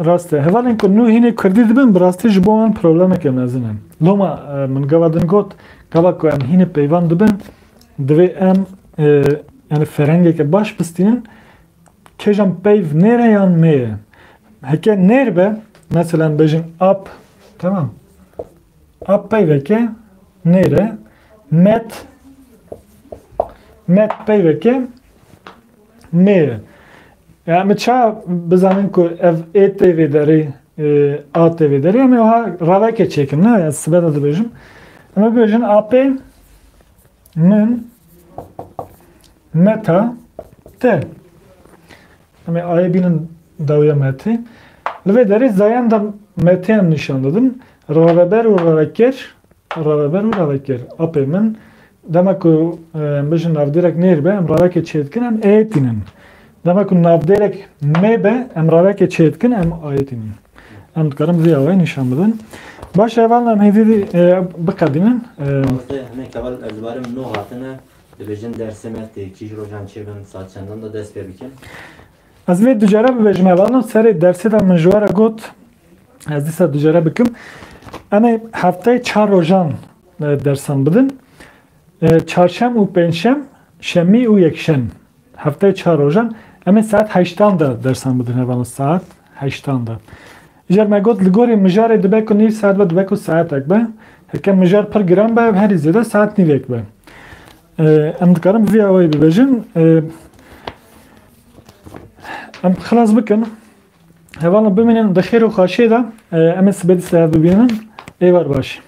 Rast e. Hevalên ku nû hînê kurdî dibin, bi rastî ji bo wan problemeke mezin e. Loma, e, min gava din got, gava ku em hînê peyvan dibin, divê em, e, yani ferhengeke baş bistînin, kêjan peyv nêr e yan mê ye. Heke nêr be, mesela bêjin ap, tamam. Ap peyveke nêr e. Met, met peyveke mê ye. Ya, em çawa bizanin ku ev ê tê vê derê, e, a tê vê derê? Em ê wiha raveke çêkin, ne? Ez sibe de dibêjim. Em ê bibêjin apê min meta te. Em ê ayê bînin dawiya metê. Li vê derê zayenda metê em nîşan didin. Raveber û raveker, raveber û raveker. Apê min, dema ku, e, em bêjin navdêrek nêr be, em ravekê çêdikin, em ê tînin. Dema ku navdêrek mê be, em ravekê çêdikin, em ayê tînin. Em dikarin vî awayî nîşan bidin. Baş e, hevalno, em hêdî, e, biqedînin. E, Mamoste, hinek heval ez dibarim nû hatine, dibêjin dersê me tê kîj rojan çêbin, saet çendan de dest pê bikin? Ez vê ducare bibêjim, hevalno, serê dersê de min ji we re got, ez dîsa ducare bikim. Em ê hefteyê çar rojan, e, dersan bidin. E, çarşem û pêncşem, şemî û yekşem. Hefteyê çar rojan. Em ê saet heştan de dersan bidin hevalin, saet heştan de. Îcar me got li gorî mijarê dibe ku nîv saet be, dibe ku saetek be. Heke mijar pir giran be, herî zêde saet nîvek be. E, em dikarin bi vî awayî bibêjin. E, em xilas bikin. Hevalin bimînin di xêr û xweşiyê de. E, em ê sibê dîsa hev bibînin. Êvar baş.